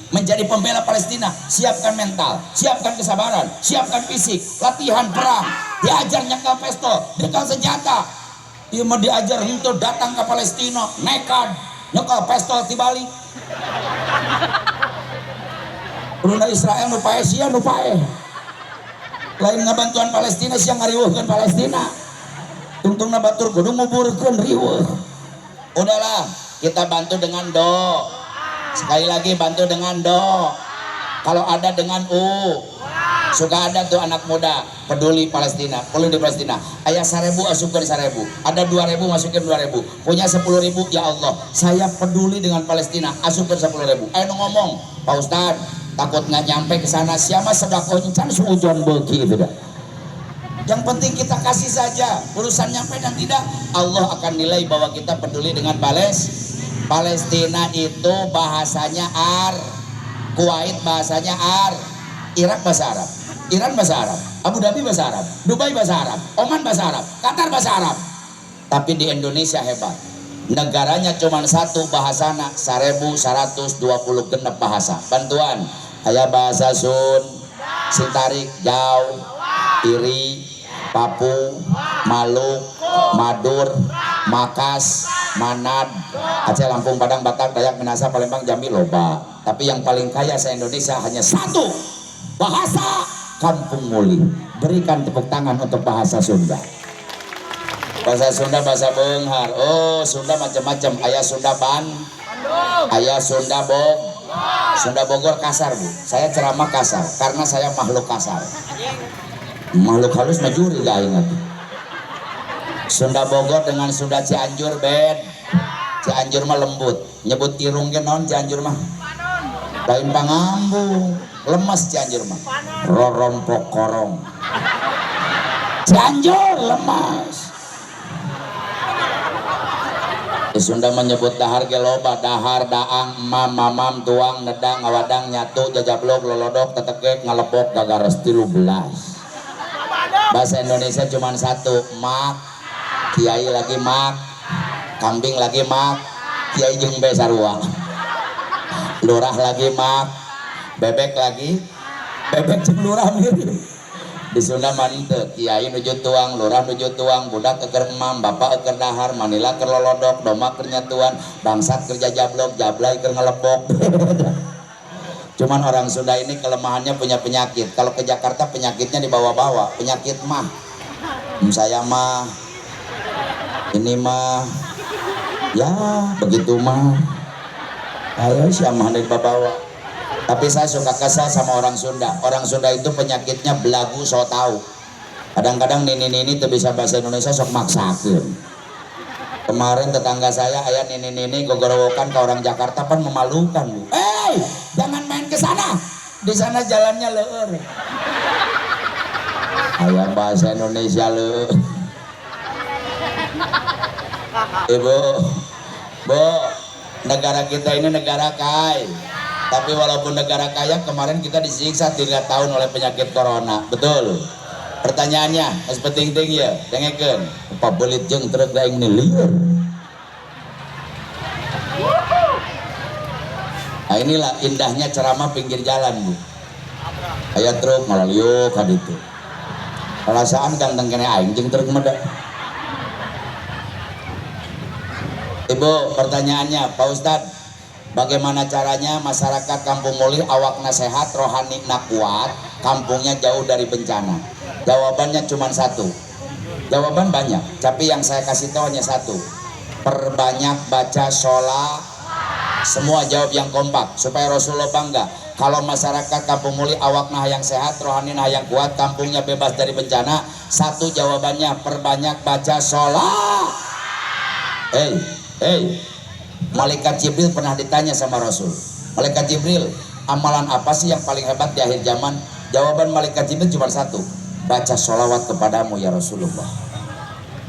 menjadi pembela Palestina, siapkan mental, siapkan kesabaran, siapkan fisik, latihan perang, diajar nyekel pistol, nyekel senjata. Dia mau diajar untuk datang ke Palestina, nekat, nyekel pistol tibalik. Brunei Israel nu paeh sia nu paeh. Lain ngabantuan Palestina, sia ngariweuhkeun Palestina. Tungtungna batur kudu nguburkeun riweuh. Udahlah, kita bantu dengan do. Sekali lagi, bantu dengan do. Kalau ada dengan u. Suka ada tuh anak muda peduli Palestina, peduli di Palestina. Aya 1.000, asupkan 1.000. Ada 2.000, masukin 2.000. Punya 10.000, "Ya Allah, saya peduli dengan Palestina, asupkan 10.000." Ayo ngomong, "Pak Ustad, takut nggak nyampe ke sana." Siapa sedekah can suudzon beuki itu dah. Yang penting kita kasih saja, urusan nyampe dan tidak, Allah akan nilai bahwa kita peduli dengan Palestina. Itu bahasanya Ar, Kuwait bahasanya Ar, Irak bahasa Arab, Iran bahasa Arab, Abu Dhabi bahasa Arab, Dubai bahasa Arab, Oman bahasa Arab, Qatar bahasa Arab. Tapi di Indonesia hebat. Negaranya cuma satu, bahasana 1126 bahasa. Bantuan, aya bahasa Sun, Sintarik, Jauh, Iri, Papu, Maluk, Madur, Makas, Manad, Aceh, Lampung, Padang, Batak, Dayak, Minahasa, Palembang, Jambi, loba. Tapi yang paling kaya se Indonesia hanya satu, bahasa Kampung Muli. Berikan tepuk tangan untuk bahasa Sunda. Bahasa Sunda bahasa beunghar. Oh, Sunda macam-macam. Aya Sunda Ban, aya Sunda Bog, Sunda Bogor kasar, Bu. Saya ceramah kasar karena saya makhluk kasar. Makhluk halus mah juri gak ingat. Sunda Bogor dengan Sunda Cianjur bed. Cianjur mah lembut. Nyebut irung ge naon Cianjur mah? Lain pangambung. Lemas Cianjur mah. Rorompok korong. Cianjur lemas. Di Sunda menyebut dahar ge loba, dahar, daang, emam, mamam, tuang, nedang, ngawadang, nyatu, jajablok, lolodok, tetekek, ngalebok, gagares 13. Bahasa Indonesia cuma satu, mak, kiai lagi mak, kambing lagi mak, kiai jeung be sarua. Lurah lagi mak, bebek lagi, bebek jeung lurah mirip. Di Sunda mah henteu, kiai nuju tuang, lurah nuju tuang, budak keur emam, bapak keur dahar, manila keur lolodok, domba keur nyatuan, bangsat keur jajablok, jablay keur ngelepok. Cuman orang Sunda ini kelemahannya punya penyakit. Kalau ke Jakarta penyakitnya dibawa-bawa, penyakit mah. Saya mah, ini mah, ya begitu mah. Ayo siapa dibawa. Tapi saya suka kesal sama orang Sunda. Orang Sunda itu penyakitnya belagu sok tahu. Kadang-kadang nini-nini tuh bisa bahasa Indonesia sok maksakeun. Kemarin tetangga saya aya nini-nini gogorowokan ke orang Jakarta, pan memalukan, Bu. "Eh, jangan main ke sana. Di sana jalannya leur." Aya bahasa Indonesia leur. Ibu, Bu, negara kita ini negara kaya. Tapi walaupun negara kaya, kemarin kita disiksa 3 tahun oleh penyakit corona. Betul. Pertanyaannya, mas penting ting ya, dengekeun. Apa belit jeung truk aing ini lieur. Nah, inilah indahnya ceramah pinggir jalan, Bu. Aya truk malah liuk ka ditu. Perasaan ganteng kene aing jeung truk mah. Ibu, pertanyaannya, Pak Ustadz, bagaimana caranya masyarakat Kampung Mulih awakna sehat, rohani na kuat, kampungnya jauh dari bencana? Jawabannya cuma satu. Jawaban banyak, tapi yang saya kasih tahu hanya satu. Perbanyak baca sholat. Semua jawab yang kompak supaya Rasulullah bangga. Kalau masyarakat Kampung Muli awakna hayang sehat, rohanina hayang kuat, kampungnya bebas dari bencana, satu jawabannya, perbanyak baca sholat. Hey, hey, Malaikat Jibril pernah ditanya sama Rasul. Malaikat Jibril, amalan apa sih yang paling hebat di akhir zaman? Jawaban Malaikat Jibril cuma satu, baca sholawat kepadamu ya Rasulullah.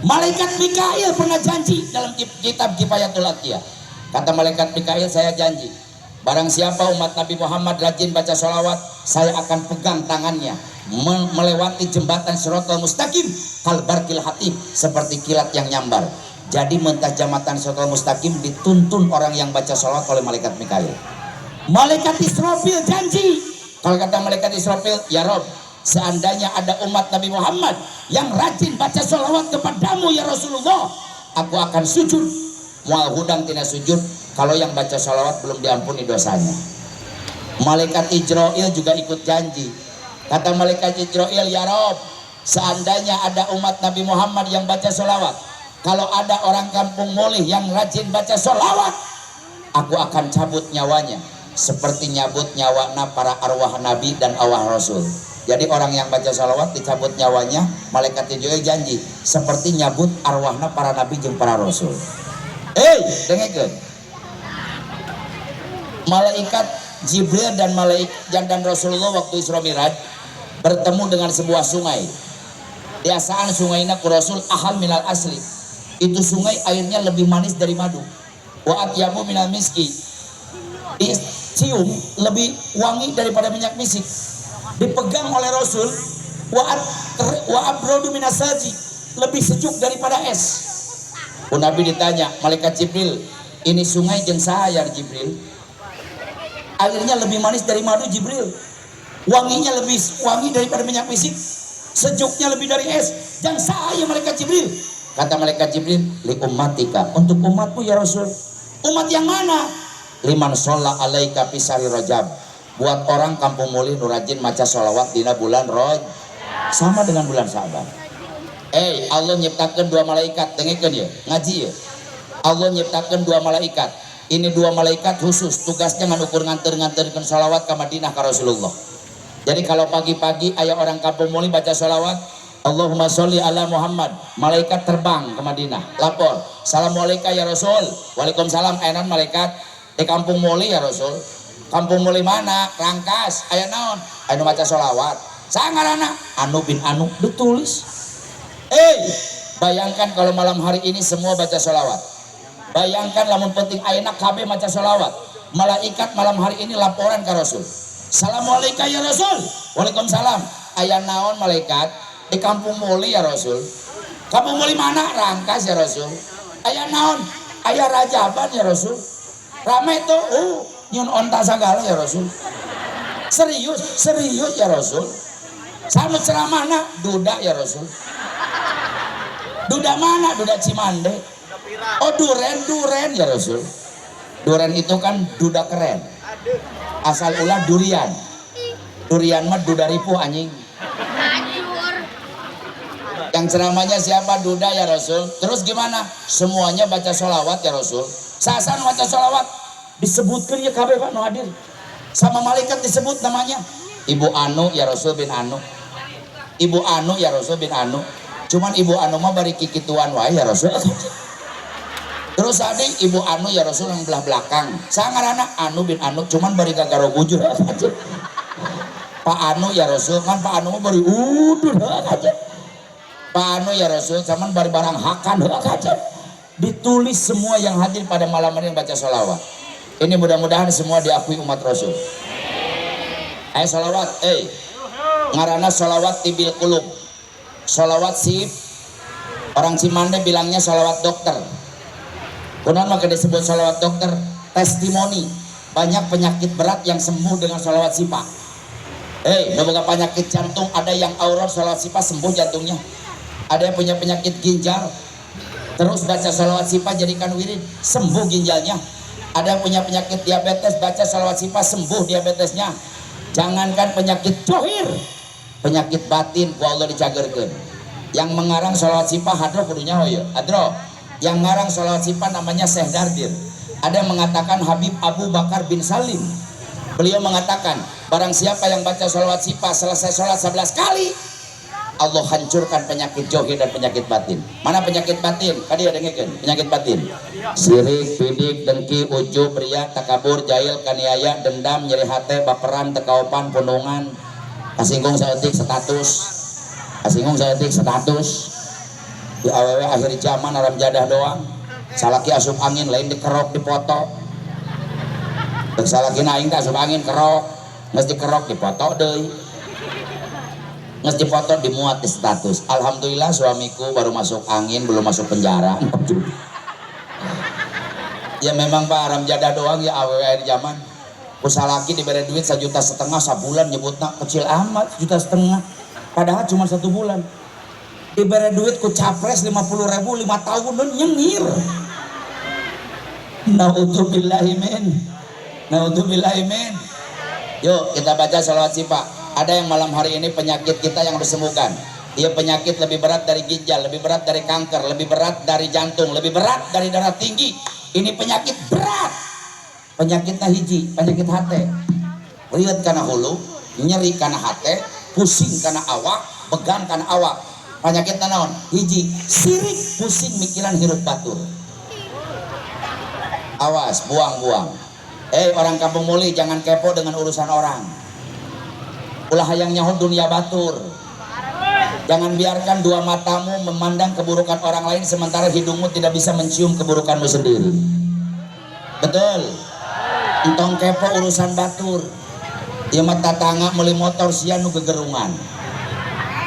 Malaikat Mikail pernah janji dalam kitab Kifayatul Atqiya. Kata Malaikat Mikail, saya janji, barang siapa umat Nabi Muhammad rajin baca sholawat, saya akan pegang tangannya melewati jembatan Siratal Mustaqim kal barqil khatif, seperti kilat yang nyambar. Jadi mentah jambatan Siratal Mustaqim dituntun orang yang baca sholawat oleh Malaikat Mikail. Malaikat Israfil janji. Kalau kata Malaikat Israfil, ya Rob, seandainya ada umat Nabi Muhammad yang rajin baca sholawat kepadamu ya Rasulullah, aku akan sujud. Moal hudang tina sujud kalau yang baca sholawat belum diampuni dosanya. Malaikat Ijroil juga ikut janji. Kata Malaikat Ijroil, ya Rob, seandainya ada umat Nabi Muhammad yang baca sholawat, kalau ada orang Kampung Mulih yang rajin baca sholawat, aku akan cabut nyawanya seperti nyabut nyawa para arwah nabi dan arwah rasul. Jadi orang yang baca sholawat dicabut nyawanya, Malaikat Ijroil janji seperti nyabut arwahna para nabi jeung para rasul. Hei, dengekeun. Malaikat Jibril dan malaikat dan Rasulullah waktu Isra Miraj bertemu dengan sebuah sungai. Biasaan sungainya ku Rasul ahla minal asli. Itu sungai airnya lebih manis dari madu. Wa atyabu minal miski. Dicium lebih wangi daripada minyak misik. Dipegang oleh Rasul wa abrodu minas salji, lebih sejuk daripada es. Ku Nabi ditanya, Malaikat Jibril, ini sungai jeung saha ya Jibril? Airnya lebih manis dari madu, Jibril. Wanginya lebih wangi daripada minyak misik. Sejuknya lebih dari es. Jang saha, Malaikat Jibril? Kata Malaikat Jibril, li ummatika, untuk umatmu ya Rasul. Umat yang mana? Liman sholla alaika fi syahri Rajab. Buat orang Kampung Muli nu rajin maca sholawat dina bulan Roj, sama dengan bulan Sa'ban. Eh, Allah nyiptakan dua malaikat, dengekeun ya, ngaji ya. Allah nyiptakan dua malaikat. Ini dua malaikat khusus tugasnya ngukur nganter-nganterkeun sholawat ke Madinah ke Rasulullah. Jadi kalau pagi-pagi aya orang Kampung Muli baca sholawat, Allahumma sholli ala Muhammad, malaikat terbang ke Madinah, lapor, Assalamualaikum ya Rasul, waalaikumsalam, aya naon malaikat? Di Kampung Muli ya Rasul. Kampung Muli mana? Rangkas, aya naon? Aya nu maca sholawat. Saha ngaranna? Anu bin Anu, ditulis. Eh, bayangkan kalau malam hari ini semua baca sholawat. Bayangkan lamun penting ayeuna kabeh maca sholawat. Malaikat malam hari ini laporan ke Rasul. Assalamualaikum ya Rasul. Waalaikumsalam. Aya naon malaikat? Di Kampung Muli ya Rasul. Kampung Muli mana? Rangkas ya Rasul. Aya naon? Aya rajaban ya Rasul. Rame tuh, nyun onta sagala ya Rasul. Serius, serius ya Rasul. Saha nu ceramahna? Duda ya Rasul. Duda mana? Duda Cimande. Oh, duren, duren ya Rasul. Duren itu kan duda keren. Asal ulah durian. Durian mah duda ripuh, anjing. Yang ceramahnya siapa? Duda ya Rasul. Terus gimana? Semuanya baca sholawat ya Rasul. Saha nu baca sholawat. Disebutkan ya kabeh, Pak, nu hadir. Sama malaikat disebut namanya. Ibu Anu ya Rasul bin Anu. Ibu Anu ya Rasul bin Anu. Cuman Ibu Anu mah bari kikituan wae ya Rasul. Terus tadi Ibu Anu ya Rasul yang belah belakang. Saha ngaranna? Anu bin Anu, cuman bari gagaro bujur. Pak Anu ya Rasul, kan Pak Anu mah bari udur aja. Pak Anu ya Rasul, cuman bari barang hakan aja. Ditulis semua yang hadir pada malam ini yang baca sholawat. Ini mudah-mudahan semua diakui umat Rasul. Ayo sholawat, eh. Ngarana sholawat tibbil qulub. Sholawat sip. Orang Cimande bilangnya sholawat dokter. Kunaon maka disebut sholawat dokter? Testimoni. Banyak penyakit berat yang sembuh dengan sholawat sipa. Hei, nu boga penyakit jantung ada yang aurat sholawat sipa sembuh jantungnya. Ada yang punya penyakit ginjal, terus baca sholawat sipa jadikan wirid, sembuh ginjalnya. Ada yang punya penyakit diabetes, baca sholawat sipa sembuh diabetesnya. Jangankan penyakit johir, penyakit batin ku Allah dicagerkeun. Yang mengarang sholawat sifah hadroh kudu nyaho ya. Hadroh. Yang ngarang sholawat sifah namanya Syekh Dardir. Ada yang mengatakan Habib Abu Bakar bin Salim. Beliau mengatakan, barang siapa yang baca sholawat sifah selesai sholat 11 kali, Allah hancurkan penyakit johir dan penyakit batin. Mana penyakit batin? Tadi ada dengekeun, penyakit batin. Sirik, pidik, dengki, ujub, riya, takabur, jahil, kaniaya, dendam, nyeri hate, baperan, teu kaopan, pundungan, kasinggung saeutik status. Kasinggung saeutik status. Di awewe akhir zaman haram jadah doang. Salaki asup angin lain dikerok dipoto. Rek salaki aing teh asup angin kerok, geus dikerok dipoto deui. Geus dipoto dimuat di status. Alhamdulillah suamiku baru masuk angin belum masuk penjara. Ya memang Pak, haram jadah doang ya awewe akhir zaman. Ku salaki diberi duit 1,5 juta sabulan, nyebutna kecil amat 1,5 juta. Padahal cuma satu bulan. Diberi duit ku capres 50 ribu 5 tahun dan nyengir. Naudzubillahi min. Naudzubillahi min. Yuk kita baca sholawat sifah. Ada yang malam hari ini penyakit kita yang harus disembuhkan. Dia penyakit lebih berat dari ginjal, lebih berat dari kanker, lebih berat dari jantung, lebih berat dari darah tinggi. Ini penyakit berat. Penyakitnya hiji, penyakit hati. Rieut kana hulu, nyeri kana hati, pusing kana awak, begang kana awak. Penyakit naon? Hiji, sirik, pusing mikiran hirup batur. Awas, buang-buang. Eh, orang Kampung Muli jangan kepo dengan urusan orang. Ulah hayang nyaho dunia batur. Jangan biarkan dua matamu memandang keburukan orang lain sementara hidungmu tidak bisa mencium keburukanmu sendiri. Betul. Entong kepo urusan batur. Ieu mah tatangga meuli motor sia nu gegerungan.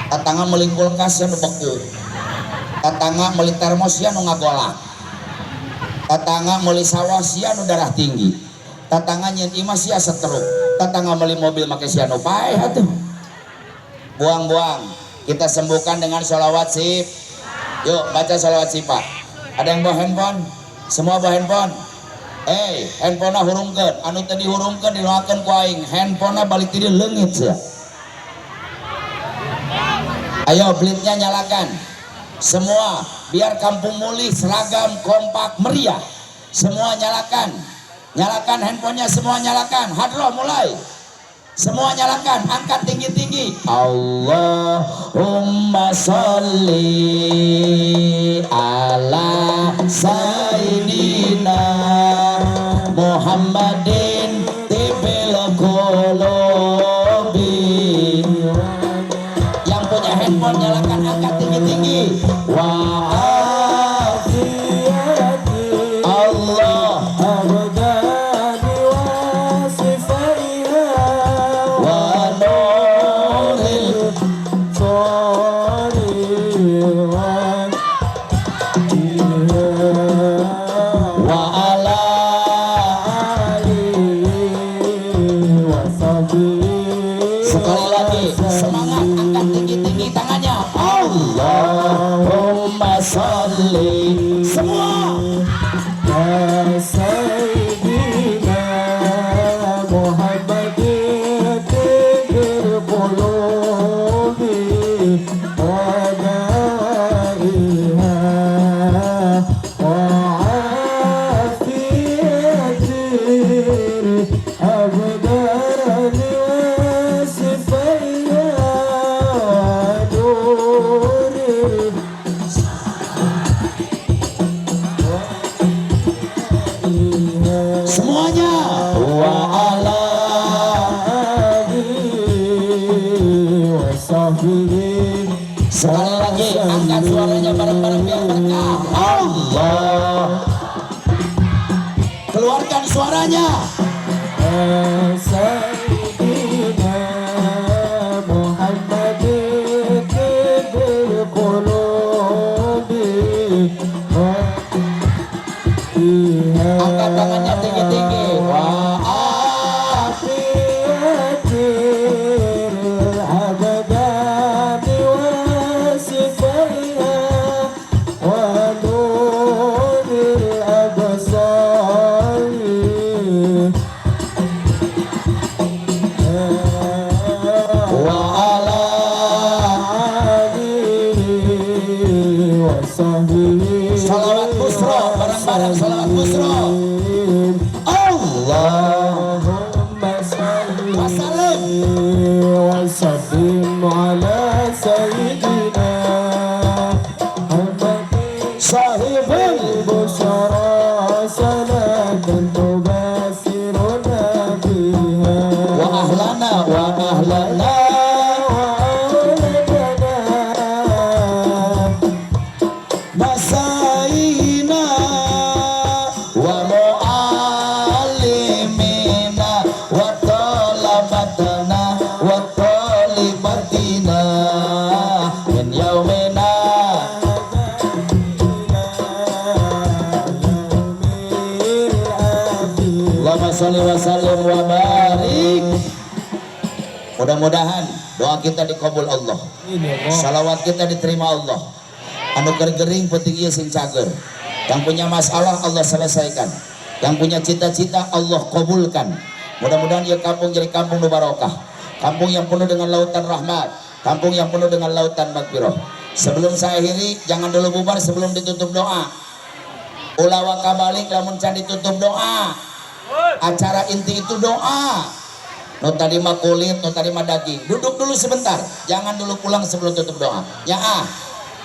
Tatangga meuli kulkas sia nu beku. Tatangga meuli termos sia nu ngagolak. Tatangga meuli sawah sia nu darah tinggi. Tatangga nyieun imah sia setruk. Tatangga meuli mobil make sia nu paeh atuh. Buang-buang. Kita sembuhkan dengan sholawat sip. Yuk baca sholawat sifat. Ada yang bawa handphone? Semua bawa handphone? Eh, handphone hurungkeun. Anu tadi hurungkeun didoakeun ku aing. Handphone balik ti dieu leungit sia. Ayo blitnya nyalakan. Semua biar Kampung Muli seragam kompak meriah. Semua nyalakan. Nyalakan handphonenya, semua nyalakan. Hadroh mulai. Semua nyalakan, angkat tinggi-tinggi. Allahumma sholli ala sayyidina Muhammadin tibbil qulubi. Yang punya handphone nyalakan, angkat tinggi-tinggi. Wa Allah wa nuril wa ala. Sekali lagi semangat, angkat tinggi-tinggi tangannya. Allahumma sholli semua. سيدنا محمد طب القلوب ودوائها وعافية الأبدان وشفائها ونور Semuanya wa ala آله وصحبه. Sekali lagi angkat suaranya bareng-bareng biar berkah. Allah, keluarkan suaranya. سيدنا محمد طب القلوب Angkat tangannya tinggi-tinggi. Wa عافية الأبدان وشفائها ونور الأبصار. Busro bareng-bareng, sholawat Busro. Allah اللهم صل وسلم وسلم على سيدنا محمد صاحب البشرى صلاة تبشرنا بها وأهلنا وأهلنا وأولادنا مشايخنا ومعلمينا وطلبتنا وطالباتنا من يومنا إلى يوم الآخر. اللهم صل وسلم وبارك. Mudah-mudahan doa kita dikabul Allah, salawat kita diterima Allah. Anu keur gering peuting ieu sing cager, yang punya masalah Allah selesaikan, yang punya cita-cita Allah kabulkan. Mudah-mudahan ya kampung jadi kampung nu barokah, kampung yang penuh dengan lautan rahmat, kampung yang penuh dengan lautan magfirah. Sebelum saya akhiri, jangan dulu bubar sebelum ditutup doa. Ulah waka balik lamun can ditutup doa. Acara inti itu doa. Nu tadi mah kulit, nu tadi mah daging. Duduk dulu sebentar, jangan dulu pulang sebelum tutup doa ya. Ah,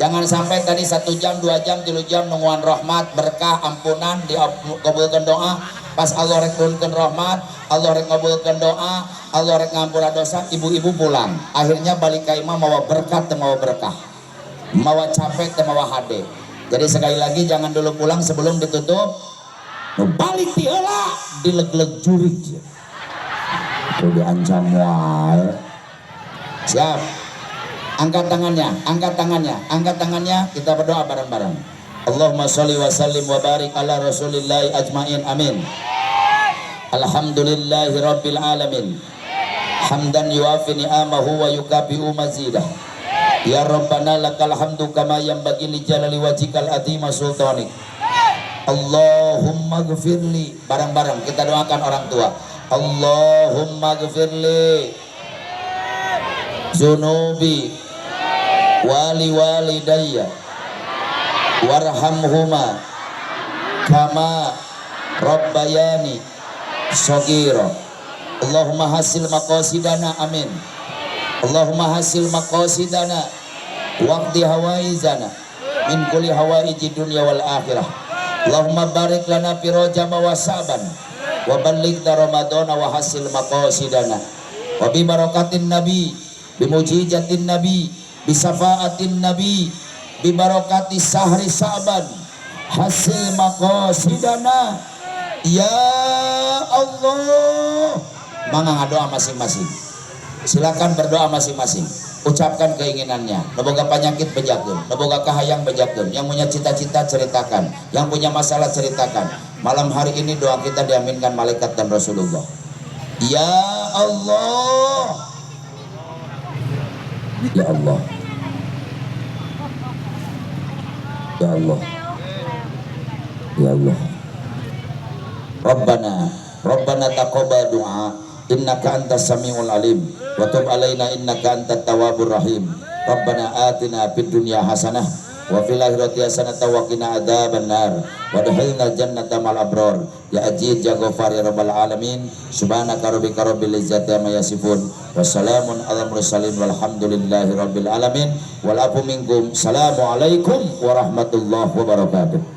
jangan sampai tadi 1 jam, 2 jam, 3 jam nungguan rahmat, berkah, ampunan, dikabulkan doa. Pas Allah rek nurunkeun rahmat, Allah rek ngabulkeun doa, Allah rek ngampura dosa, ibu-ibu pulang. Akhirnya balik ka imah mawa berkat teu mawa berkah, mawa capek teu mawa hade. Jadi sekali lagi, jangan dulu pulang sebelum ditutup. Nu balik ti heula dileg-leg jurig. Tuh diancam wae. Siap. Angkat tangannya, angkat tangannya, angkat tangannya, kita berdoa bareng-bareng. اللهم صل وسلم وبارك على رسول الله أجمعين. Amin. الحمد لله رب العالمين. حمدا يوافي نعمه ويكافئ مزيده. يا ربنا لك الحمد كما ينبغي لجلال وجهك العظيم سلطانك. اللهم اغفر لي, bareng-bareng kita doakan orang tua. اللهم اغفر لي ذنوبي ولوالدي وارحمهما كما ربياني صغيرا. اللهم حصل مقاصدنا. Amin. اللهم حصل مقاصدنا واقض حوائجنا من كل حوائج الدنيا والآخرة. اللهم بارك لنا في رجب وشعبان وبلغنا رمضان وحصل مقاصدنا. وببركة النبي، بمعجزة النبي، بشفاعة النبي، ببركة شهر شعبان، حصل مقاصدنا يا الله. Mangga ngadoa masing-masing, silakan berdoa masing-masing, ucapkan keinginannya. Nu boga penyakit bejakeun, nu boga kahayang bejakeun, yang punya cita-cita ceritakan, yang punya masalah ceritakan. Malam hari ini doa kita diaminkan malaikat dan Rasulullah. Ya Allah, ya Allah, ya Allah, ya Allah. ربنا ربنا تقبل دعاء إنك أنت السميع العليم وتب علينا إنك أنت التواب الرحيم. ربنا آتنا في الدنيا حسنة وفي الآخرة حسنة وقنا عذاب النار وادخلنا الجنة مع الأبرار يا عزيز يا غفار يا رب العالمين. سبحانك ربك رب العزة عما يصفون وسلام على المرسلين والحمد لله رب العالمين والعفو منكم. السلام عليكم ورحمة الله وبركاته.